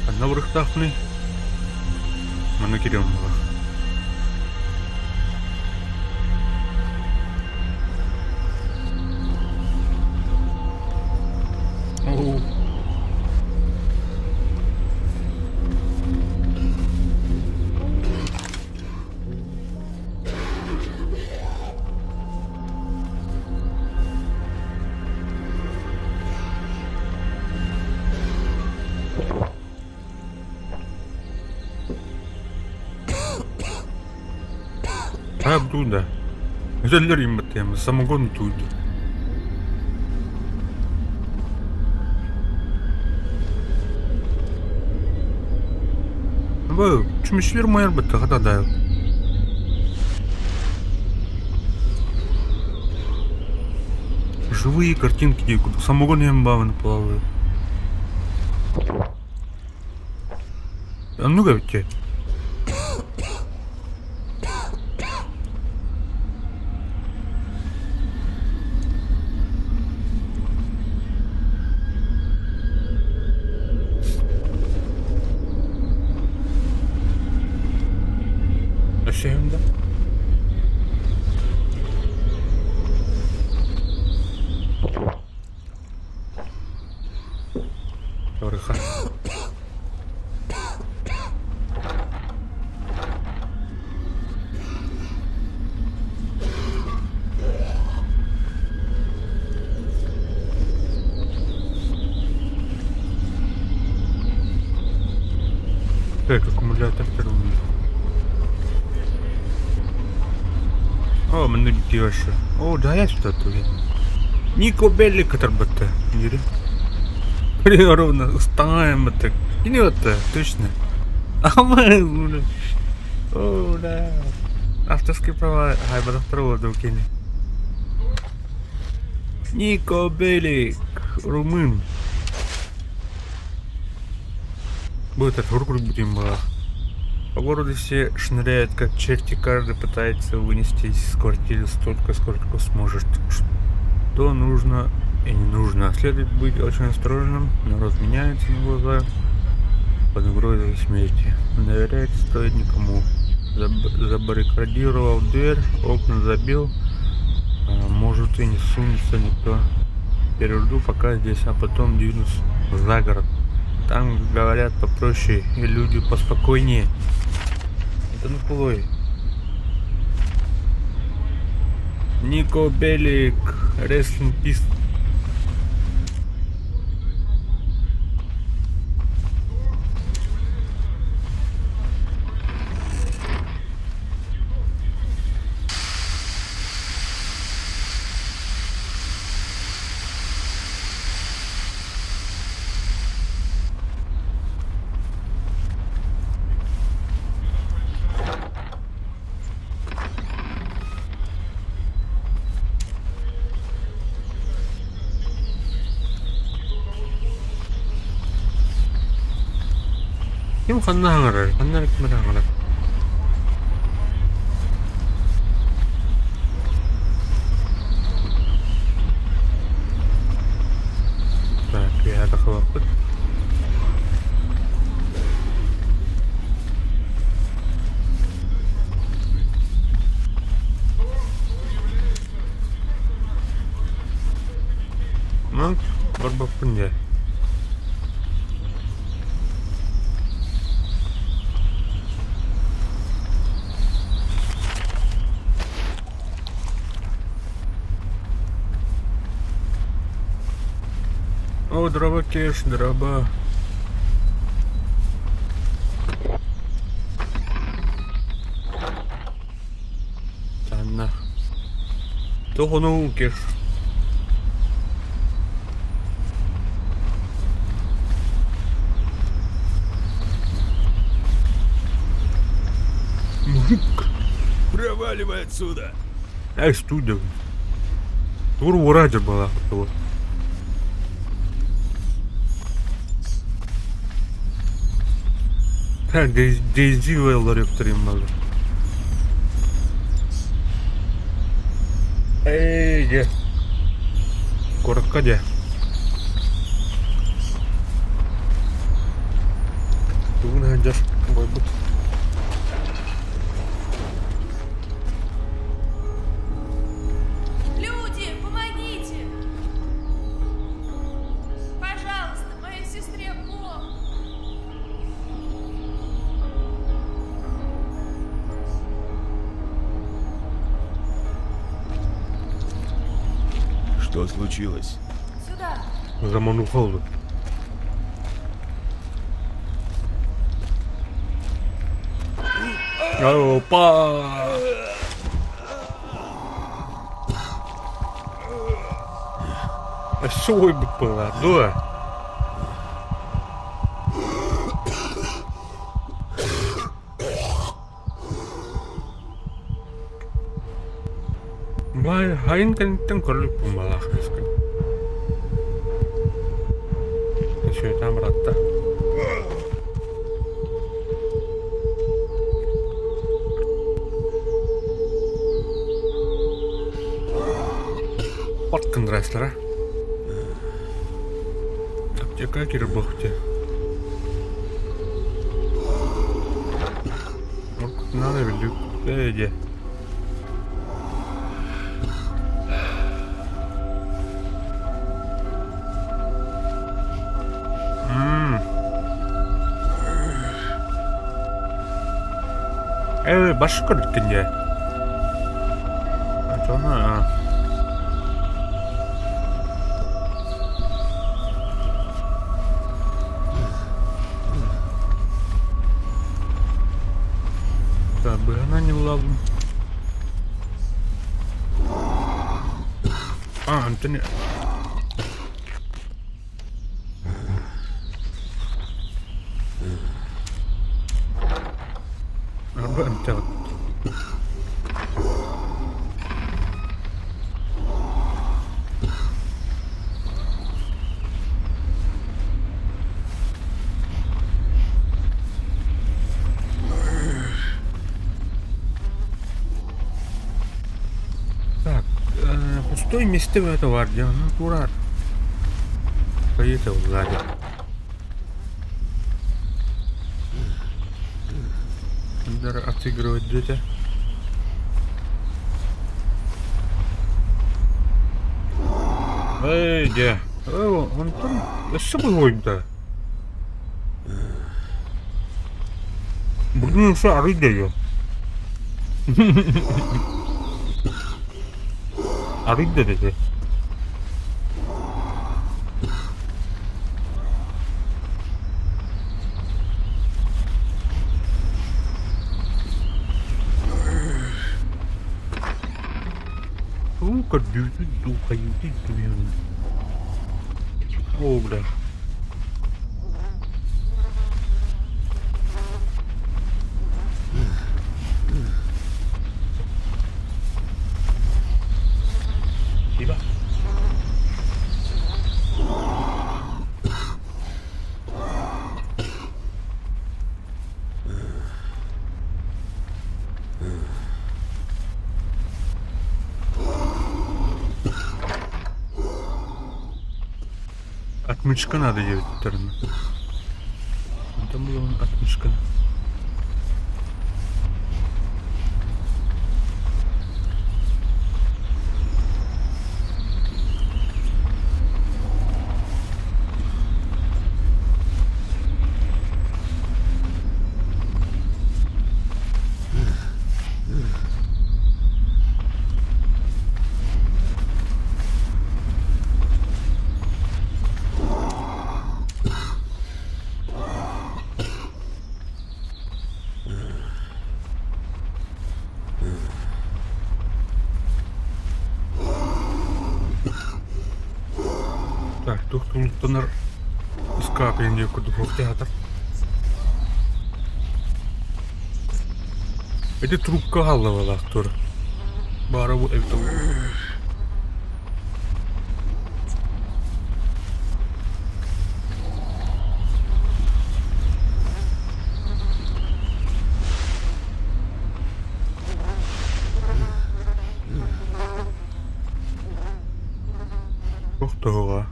Ханна барыахтаахпыный? Манна кириэм буолар. Оо. Абдуда. Заллер самогон туйду. Бу чүмүчлэр майар бытта хата да. Живые картинки дии курдук самогон иһэн баабын плаваю. Оннук эбит Өссөһүм да. Ырыха. Так, аккумулятор О, маннык диэши. О, да, я сюда туге. Нико Белли кытарбатта. Дири. Ровно устаем это. Кини это, точно. А мы, О, да. Авторские права хайбадахтар кини. Нико Белик, румын. Будет это будем была. По городу все шныряют, как черти, каждый пытается вынести из квартиры столько, сколько сможет. Что нужно и не нужно. Следует быть очень осторожным, народ меняется на глаза под угрозой смерти. Доверять стоит никому. Забаррикадировал дверь, окна забил, может и не сунется никто. Пережду пока здесь, а потом двинусь за город. Там, говорят, попроще и люди поспокойнее. Это ну полой. Нико Белик, rest in peace. Ким ханна хаҥарар? Ханна ким хаҥарар? Барбаппын дии. О, дроба кеш, дроба. Танна. Тоҕону кеш. Мужик. Проваливай отсюда! Эй, студия. Тур ураджа была. Дейзи Вэллори Эй, дьэ. Куоракка дьэ. Тугун сылдьар буолбут. Люди, помогите! Пожалуйста, моей сестре плохо. Что случилось? Сюда. Заманухал. Опа! Өссө уойбут быһыылаах дуо? Бай, хайын кэнниттэн көрүлүк буолбалаах кыыскын. Сүөтээн баратта. От гыннарастара. Аптека кирбохте. Надо били. Ээ, баш көрдүккүн дии. Оччоҕуна быһанан ньыллабын. А, Антони. Арба эмтэҕит. Так, пустой месте это бар дьэ, ну турар. Поехал сзади. Надо отыгрывать где-то. Эй, дьэ. Онтон өссө буолуойда. Бүгүн өссө арый да Арый да dedi. Уу көрдүүтүн дуу хайыытын түбүһүн. Оо бля. Тиба. Отмычка надо диэбиттэрин. Онтон булабын отмычканы. Тулуктанар ыскаап диэн курдук театр. Ити трубка хааллабалаах тур. Баара бу эбит Тохтоһуга.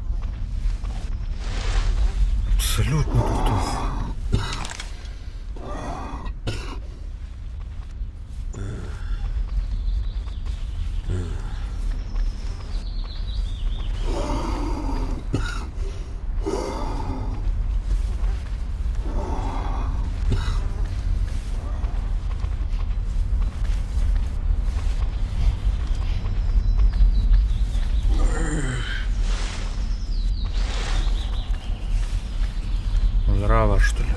Абсолютно тохтоох. Нрава, что ли?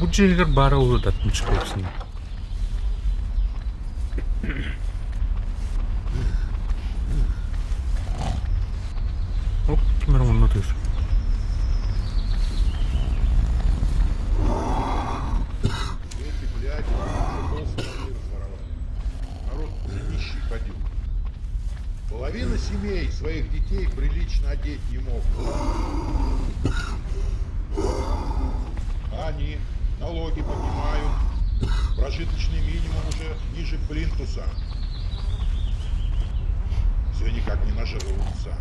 Бу дьиэгэр баара улуутатмычкайсың. Оп, ким эрэ мунна түс. Эти бляди уже полстраны разворовали. Народ уже нищий ходил. Половина семей своих детей прилично одеть не могут. А они налоги поднимают. Прожиточный минимум уже ниже плинтуса. Все никак не нажрутся.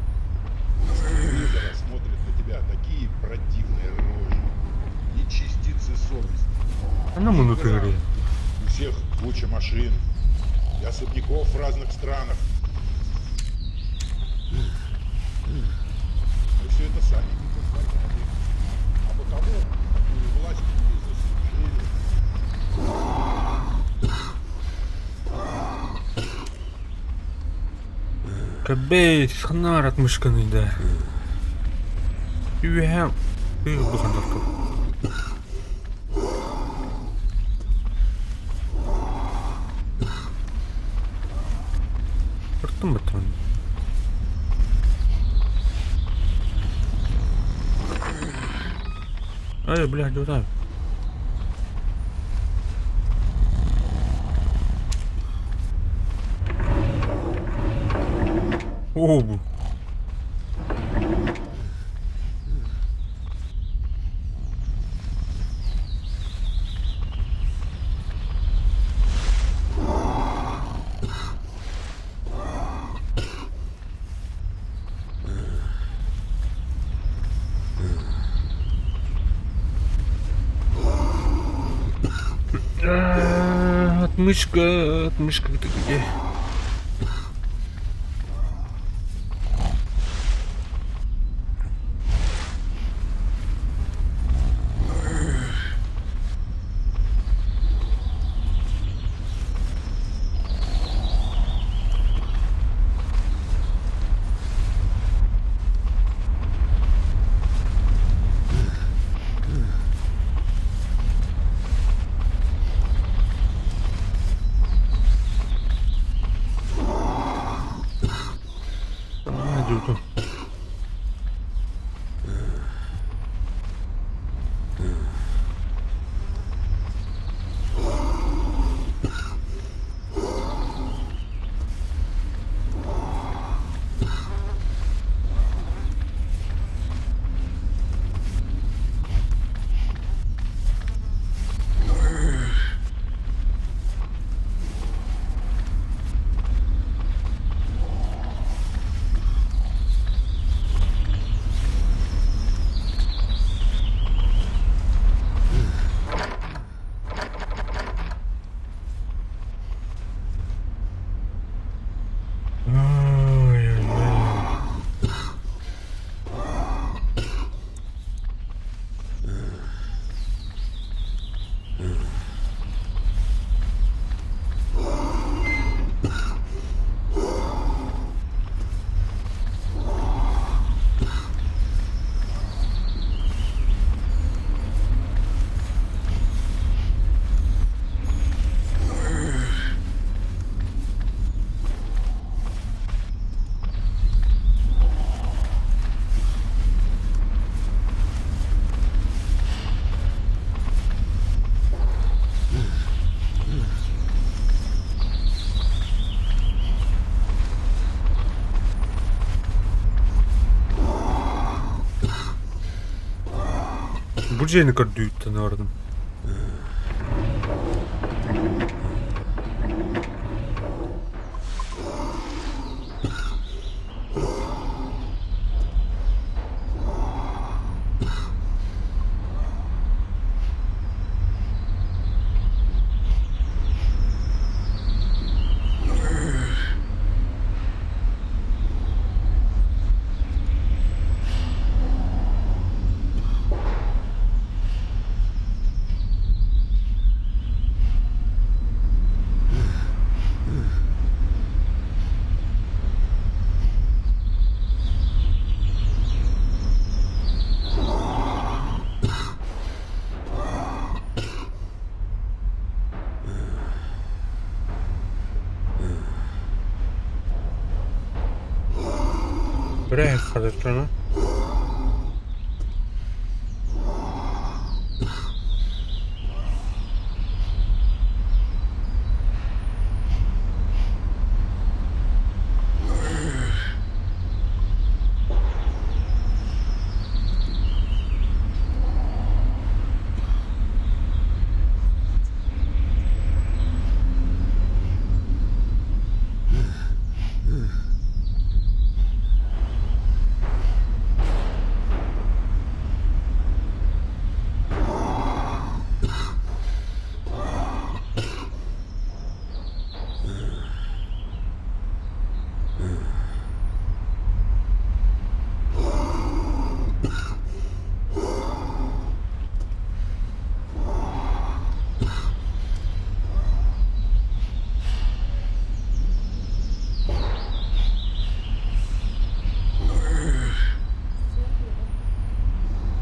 С телевизора смотрят на тебя такие противные рожи. Ни частицы совести. Ана муну тыгыры. У всех куча машин и особняков в разных странах. Мы все это сами не позволяли. А потому такую власть и заслужили. Кэбээс, ханаар атмышканы да. Үөһэ тыыр тур. Ыртым бытан. Ай, блядь, вот Оо, бу. Отмычка, отмычка, ты где? Бу дьиэни көрдүүттэн бардым. Бре, хорошо.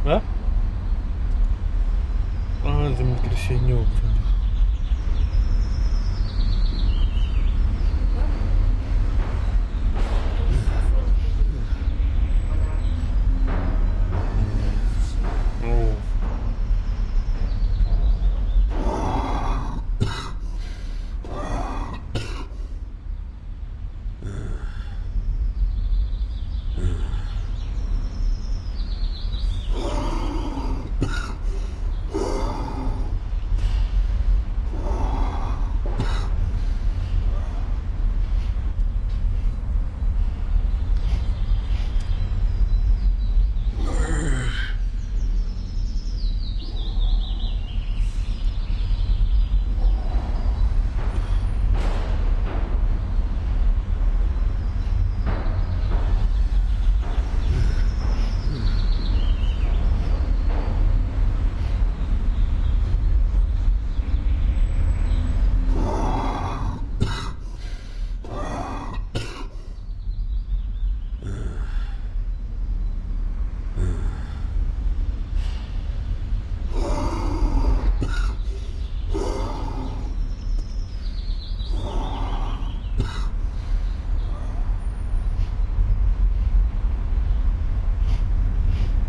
Да? А, землетрясение уже. Оо.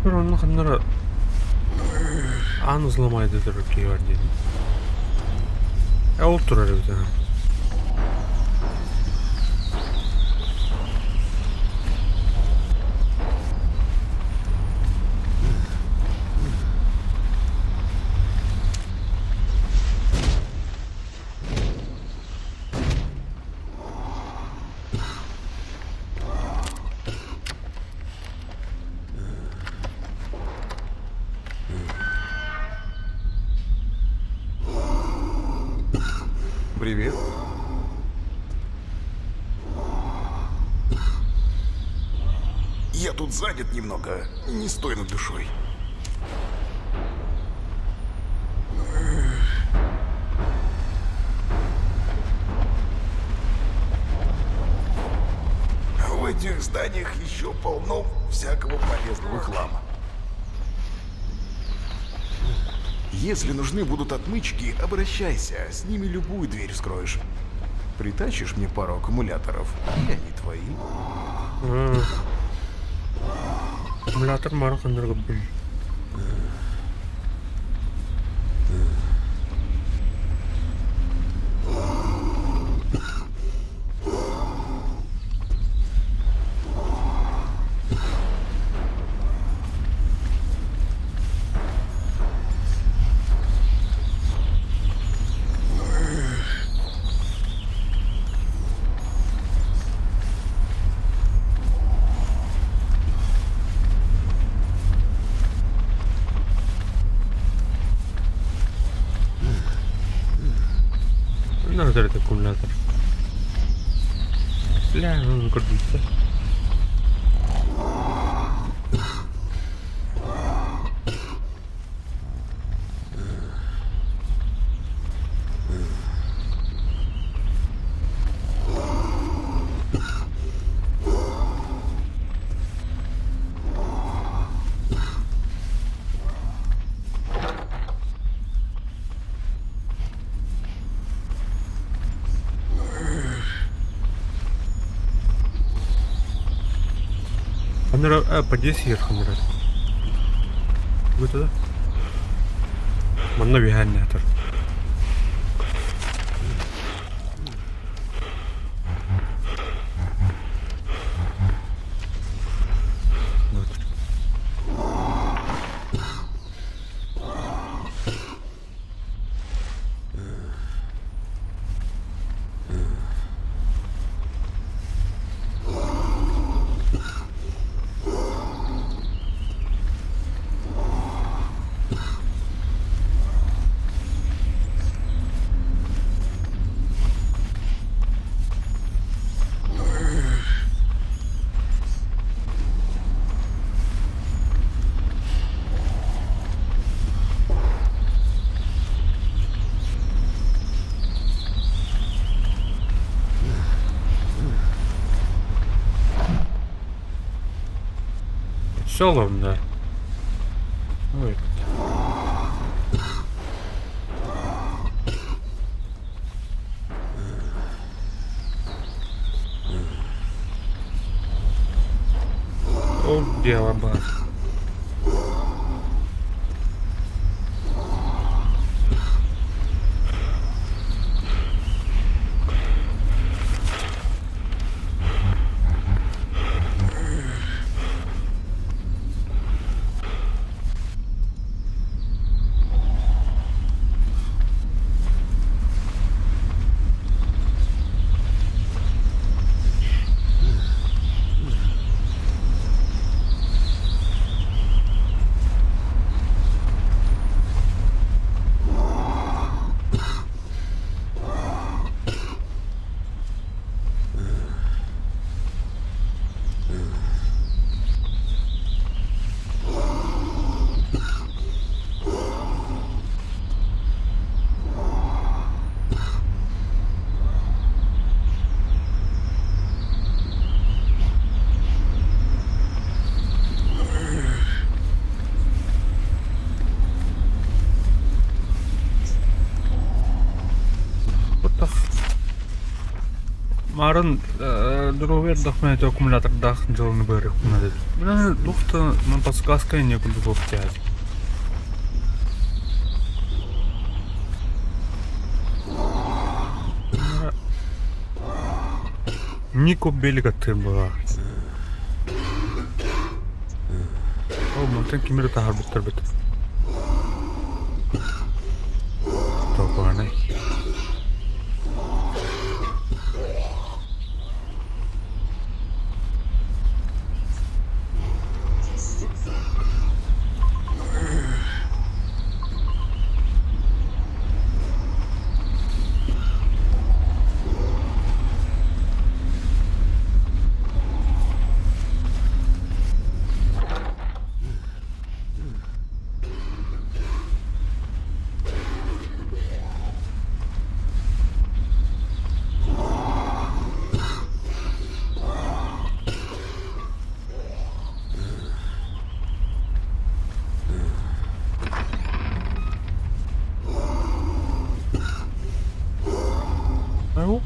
Онно ханна эрэ аан узломайдыдыр киһи диэн. Э ол турар эбит ээ. Привет. Я тут занят немного. Не стой над душой. В этих зданиях еще полно всякого полезного хлама. Если нужны будут отмычки, обращайся, с ними любую дверь вскроешь. Притащишь мне пару аккумуляторов, и они твои. М. Аккумулятор мары ханнаргабын. Баар это аккумулятор. Бля, ну көрдүүттэ. Ханнара подъезд сиэр ханнара. Бу да? Манна үһээн нэтэр. Соломно. Ой. Ол дело бар. What the f... Марын доруобуйа эрдэхпинэ ити аккумулятордаах дьыаланы быһарыахпын наада эбит. Бля, туох да нам подсказка некуда буолуохтаах. Нико белик аттыыр буолар. Ол мантан ким эрэ таһаарбыттар эбит. Толкуһанай. Айуу.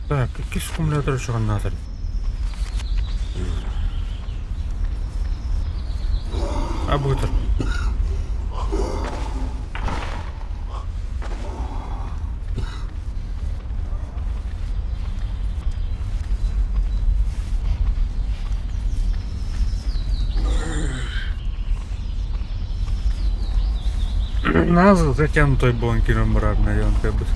Так, иккис аккумулятор чыганнаатар. А бу Нас затянутой буолан киирэн барар наверное кэлбит.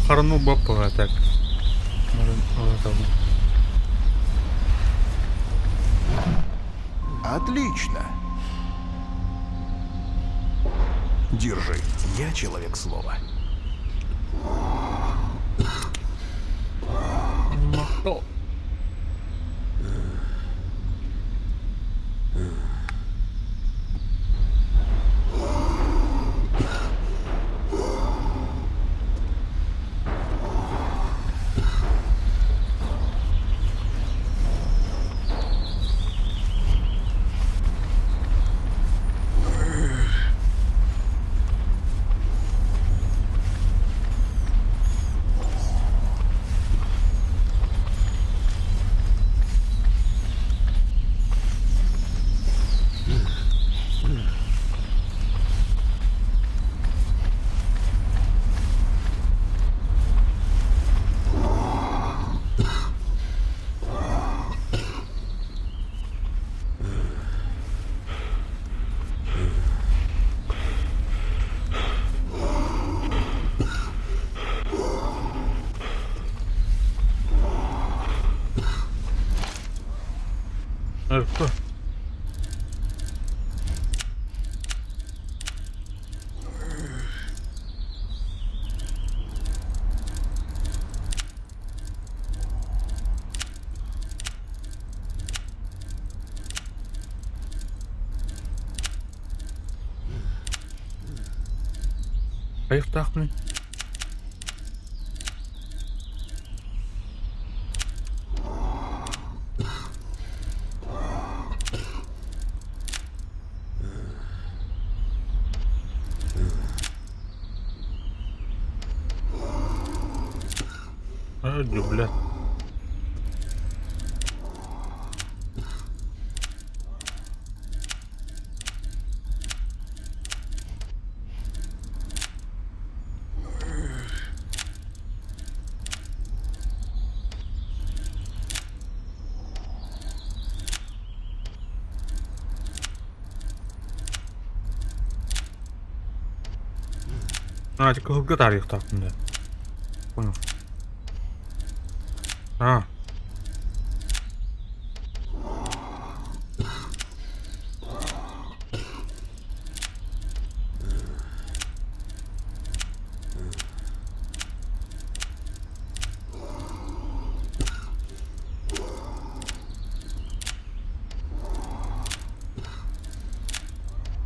Харану баппаҕа так. Отлично. Держи. Я человек слова. Что? Хайыахтаахпыный? Бля. А, кыһылга таарыйыахтаахпын да. Понял. А.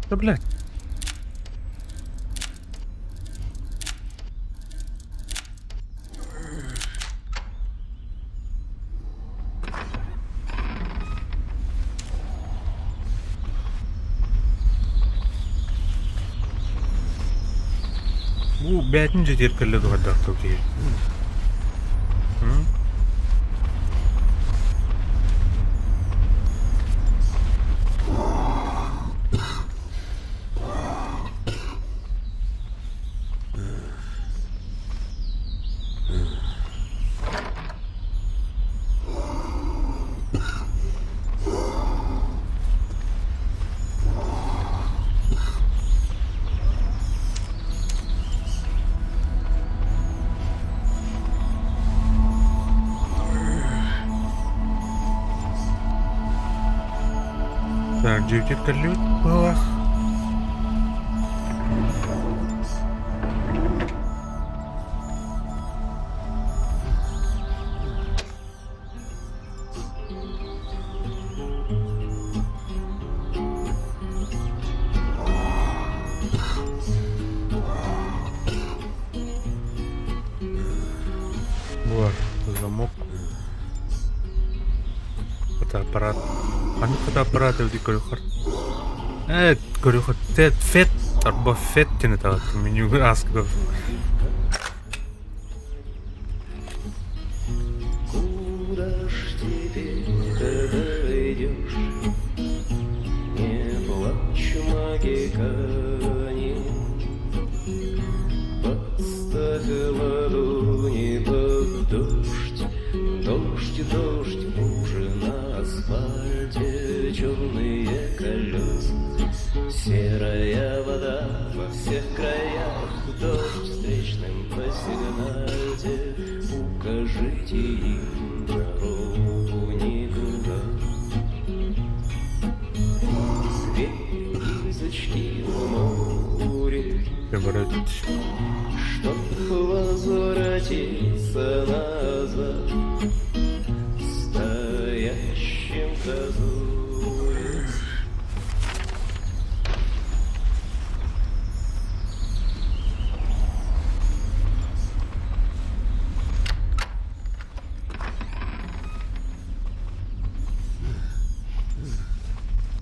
Да блядь. Бу бэйэтин дьиэтигэр кэллэ дуо хайдах киһи? Так, дьиэтигэр кэллибит быһыылаах. Бу замок. Фотоаппарат. Ханнык фотоаппарат эбитий көрүөххэр? Ээ, көрүөххэр Тет, Фет, арба Фет диэн этэҕит. Менюга ааскыга. Куда ж теперь ты дойдешь? Не плачь, магикане, Подставь ладони под дождь. Дождь, дождь, лужи на асфальте, Черные колеса, серая вода во всех краях. Дождь встречным посигнальте, Укажите им дорогу никуда. Две гильзочки в море, Выбирать. Чтоб возвратиться назад Стоящим в дозоре.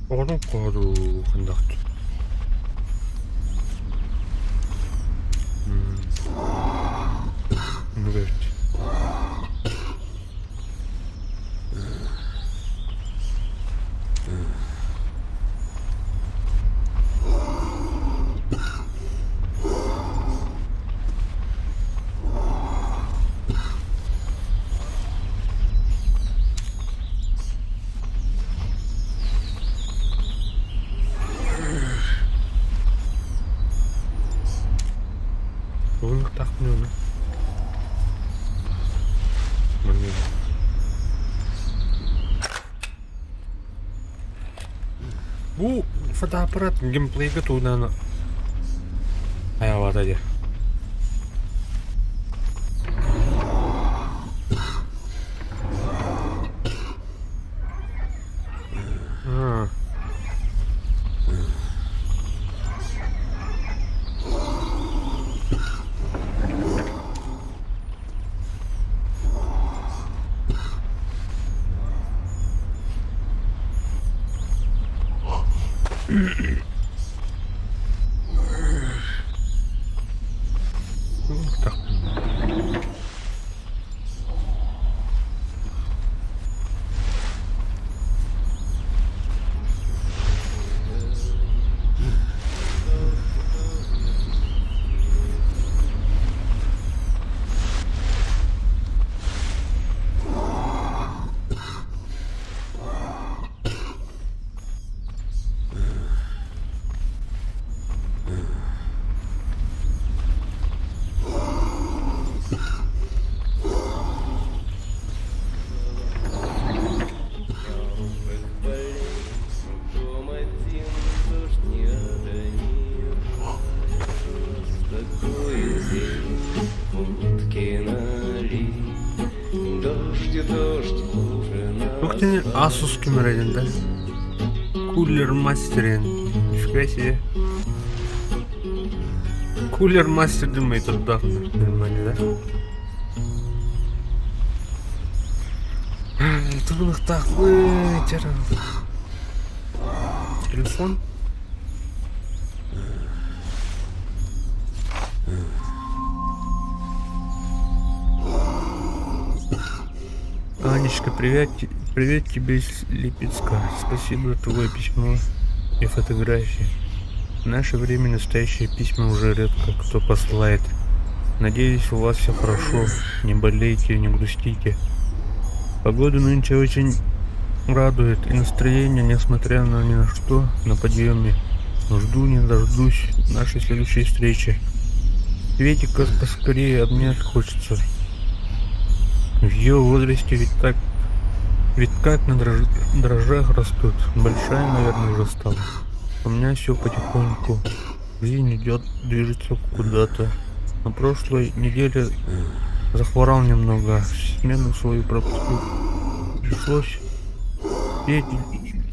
Оҕотун хоодуу хандахт. Оннук эбит. Бүгүн тахпын уну. Бу фотоаппарат геймплейга туһунан айаҕалаата дии. Аа. Дом один, дождь не одолел. Такой день, водки налей. Дождь, дождь, лужи на Туох диэн Asus камера да? Cooler Master Нифига себе. Cooler Master думает турдаах нормально, да? Тугунахтаахпый Телефон. Анечка, привет, привет тебе из Липецка. Спасибо за твое письмо и фотографии. В наше время настоящие письма уже редко кто посылает. Надеюсь, у вас все хорошо. Не болейте, не грустите. Погода нынче очень радует, и настроение, несмотря на ни на что, на подъеме. Жду не дождусь нашей следующей встречи. Светика поскорее обнять хочется. В ее возрасте ведь так, ведь как на дрожжах растут. Большая, наверное, уже стала. У меня все потихоньку. Жизнь идет, движется куда-то. На прошлой неделе захворал немного, смену свою пропустил. Пришлось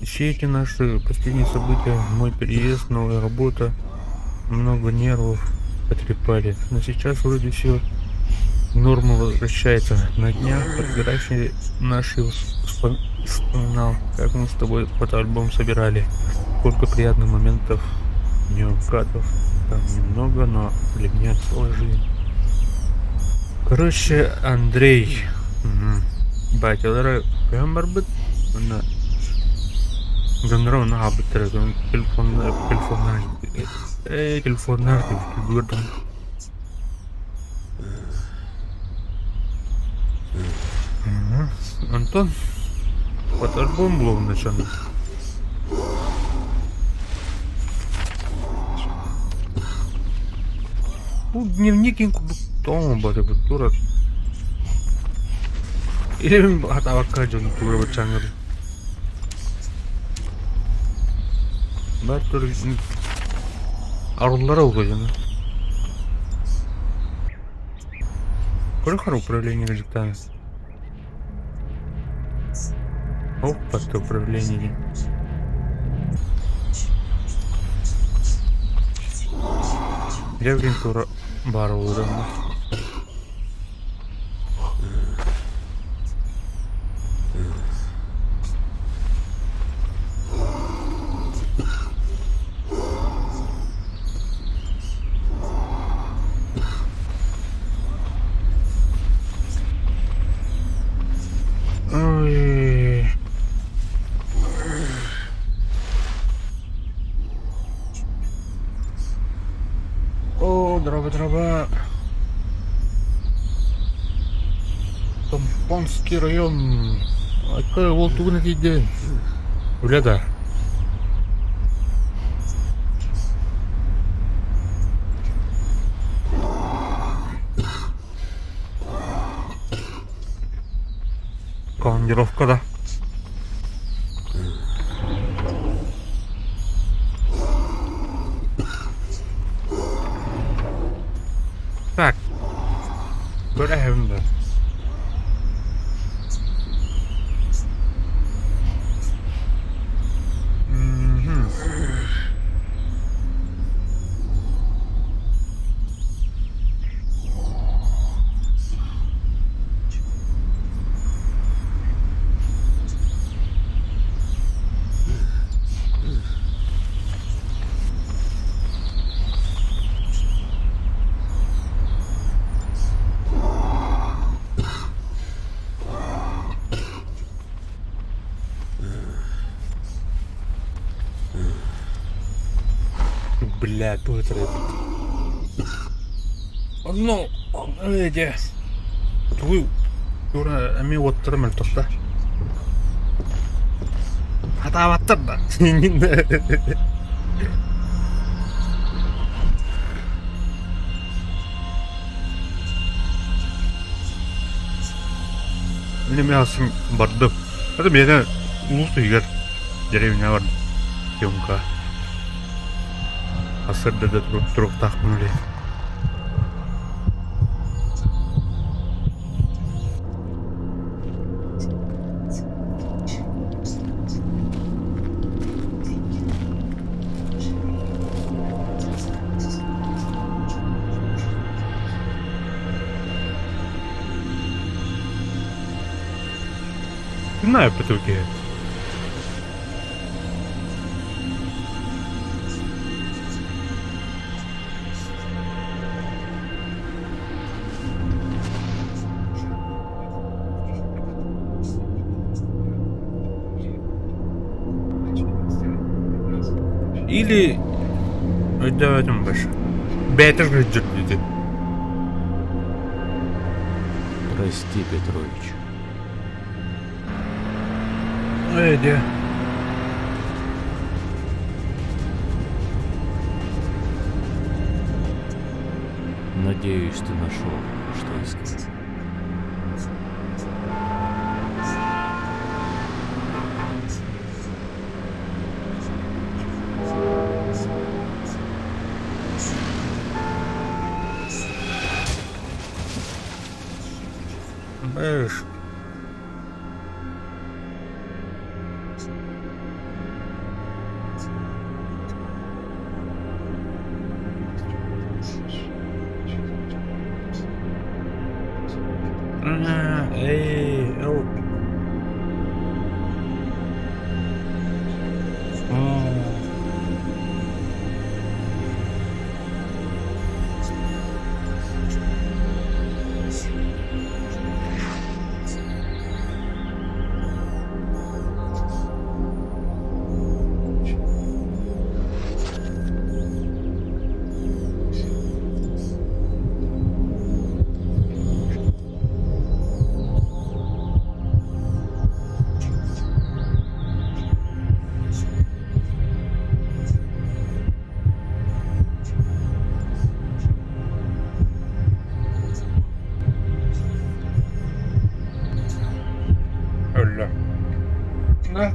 все эти наши последние события, мой переезд, новая работа, много нервов потрепали. Но сейчас вроде все Норма возвращается. На днях фотографии наши вспоминал, как мы с тобой фотоальбом собирали. Сколько приятных моментов в нем кадров. Там немного, но для меня целая жизнь. Короче, Андрей. Батялара көһөн барбыт. Уонна дьонноро онно хаалбыттара. Телефоннар, телефоннар, телефоннар Онтон фотоальбом булуоҕун дьон Бу дневник курдук тоҥ батыбыт турар. Или хатаабакка дьон тура баччааҥҥа Бар тур арыллара угуйдун. Көрө управление дьыктаан. Опа, управление. Дьэ тура баар олорон. Ой. О, дороба, дороба. Томпонский район. Айка ол тугун этийдин? Үлэ да. Командировка да. Так. Көрөһөм да. Мгм. Бля, тугу Ну, эти... Тугу тура эми уоттара мөлтөхтө. Хатаабаттар да. Мин эмиэ аасын бардым. Это миэнэ улуус иһигэр деревня бардым. Съемка. Сарсыарда да туруктаахпын үлэ. Знаю потоки. Или өйдөөбөтүм больше. Бэйэтэ сылдьар диэтэ. Прости, Петрович. Ээ дьэ. Надеюсь, ты нашел, что искал. Знаешь, Эй, эл. Өллө. Да.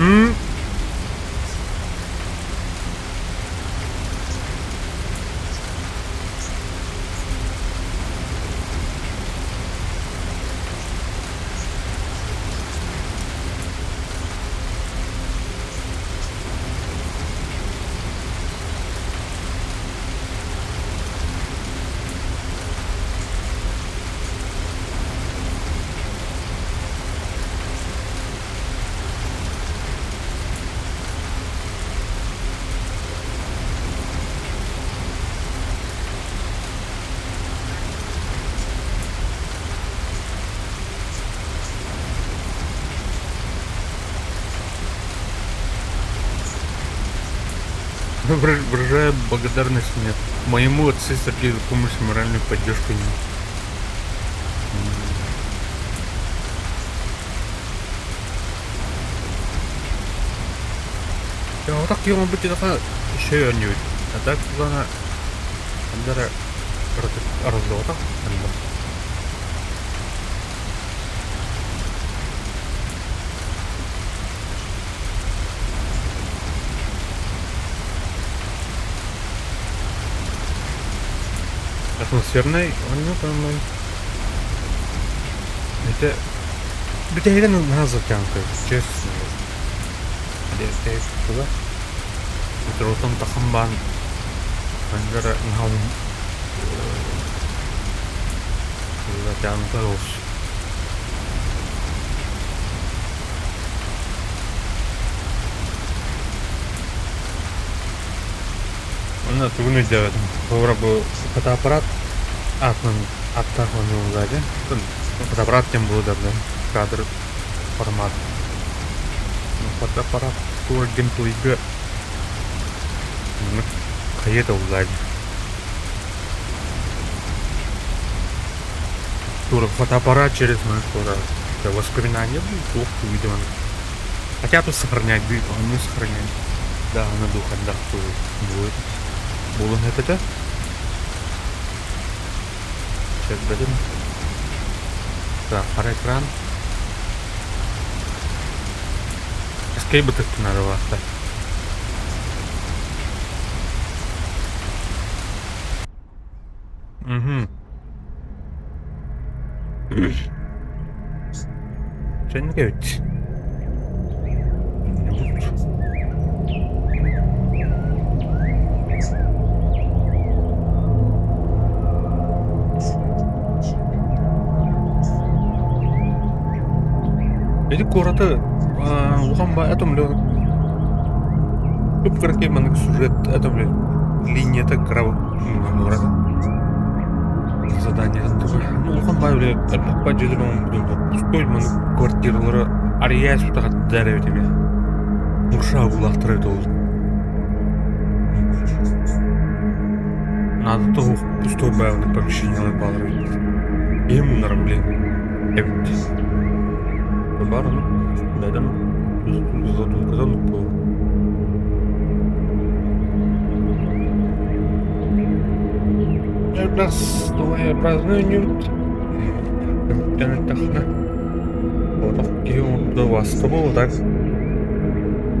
М? Выражаю благодарность мне моему отцу Сергею за помощь и моральную поддержку. Вот так его быть это еще не А так главное, андара раздавата. Атмосферный, он там Это бүтэһигин наһаа затянка, честно. Туда. Метротон тахамбан ангара наһаа затянка олус. Онно тугун өйдөөбөтүм. Холобура бу фотоаппарат аатынан аттаах оонньууллар дии. Фотоаппарат диэн буолуо да кадр формат. Фотоаппарат туох геймплейга маннык хайа да уллаа дии. Тура фотоаппарат через тура воспоминания туох видео Хотя тут сохранять будет, он не сохраняет. Да, на дух будет. Булан это? Сейчас дадим. Так, второй экран. Escape надо вас. Угу. Чэнгэвч. Ити куораты улахан баайа томле кып-кыракый маннык сюжет это линията кыра задание ну улахан баай бile элбэх дьиэлэр пустой маннык квартиралары арыйаа сутаҕар эбит эмиэ Мурша булаахтара эбит ол. Наадата суох пустой баайыллыбыт помещениелар бааллар эбит. Киһи муннаран блин эбит. Баар ону бэйдэн задумката оннук буолар. Празднуют эттэххинэ соҕотох киһи оҥорбута убааста буолуо так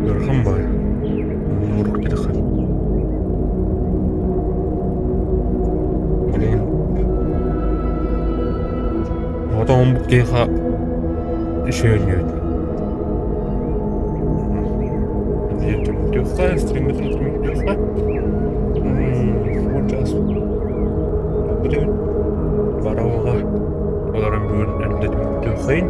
ыарахан баҕайы оҥоруох диэтэххэ Блин оҕото оҥорбут киһиэхэ үчүгэй Баралга олорон бүгүн эрдэ түмүктүөххэйин.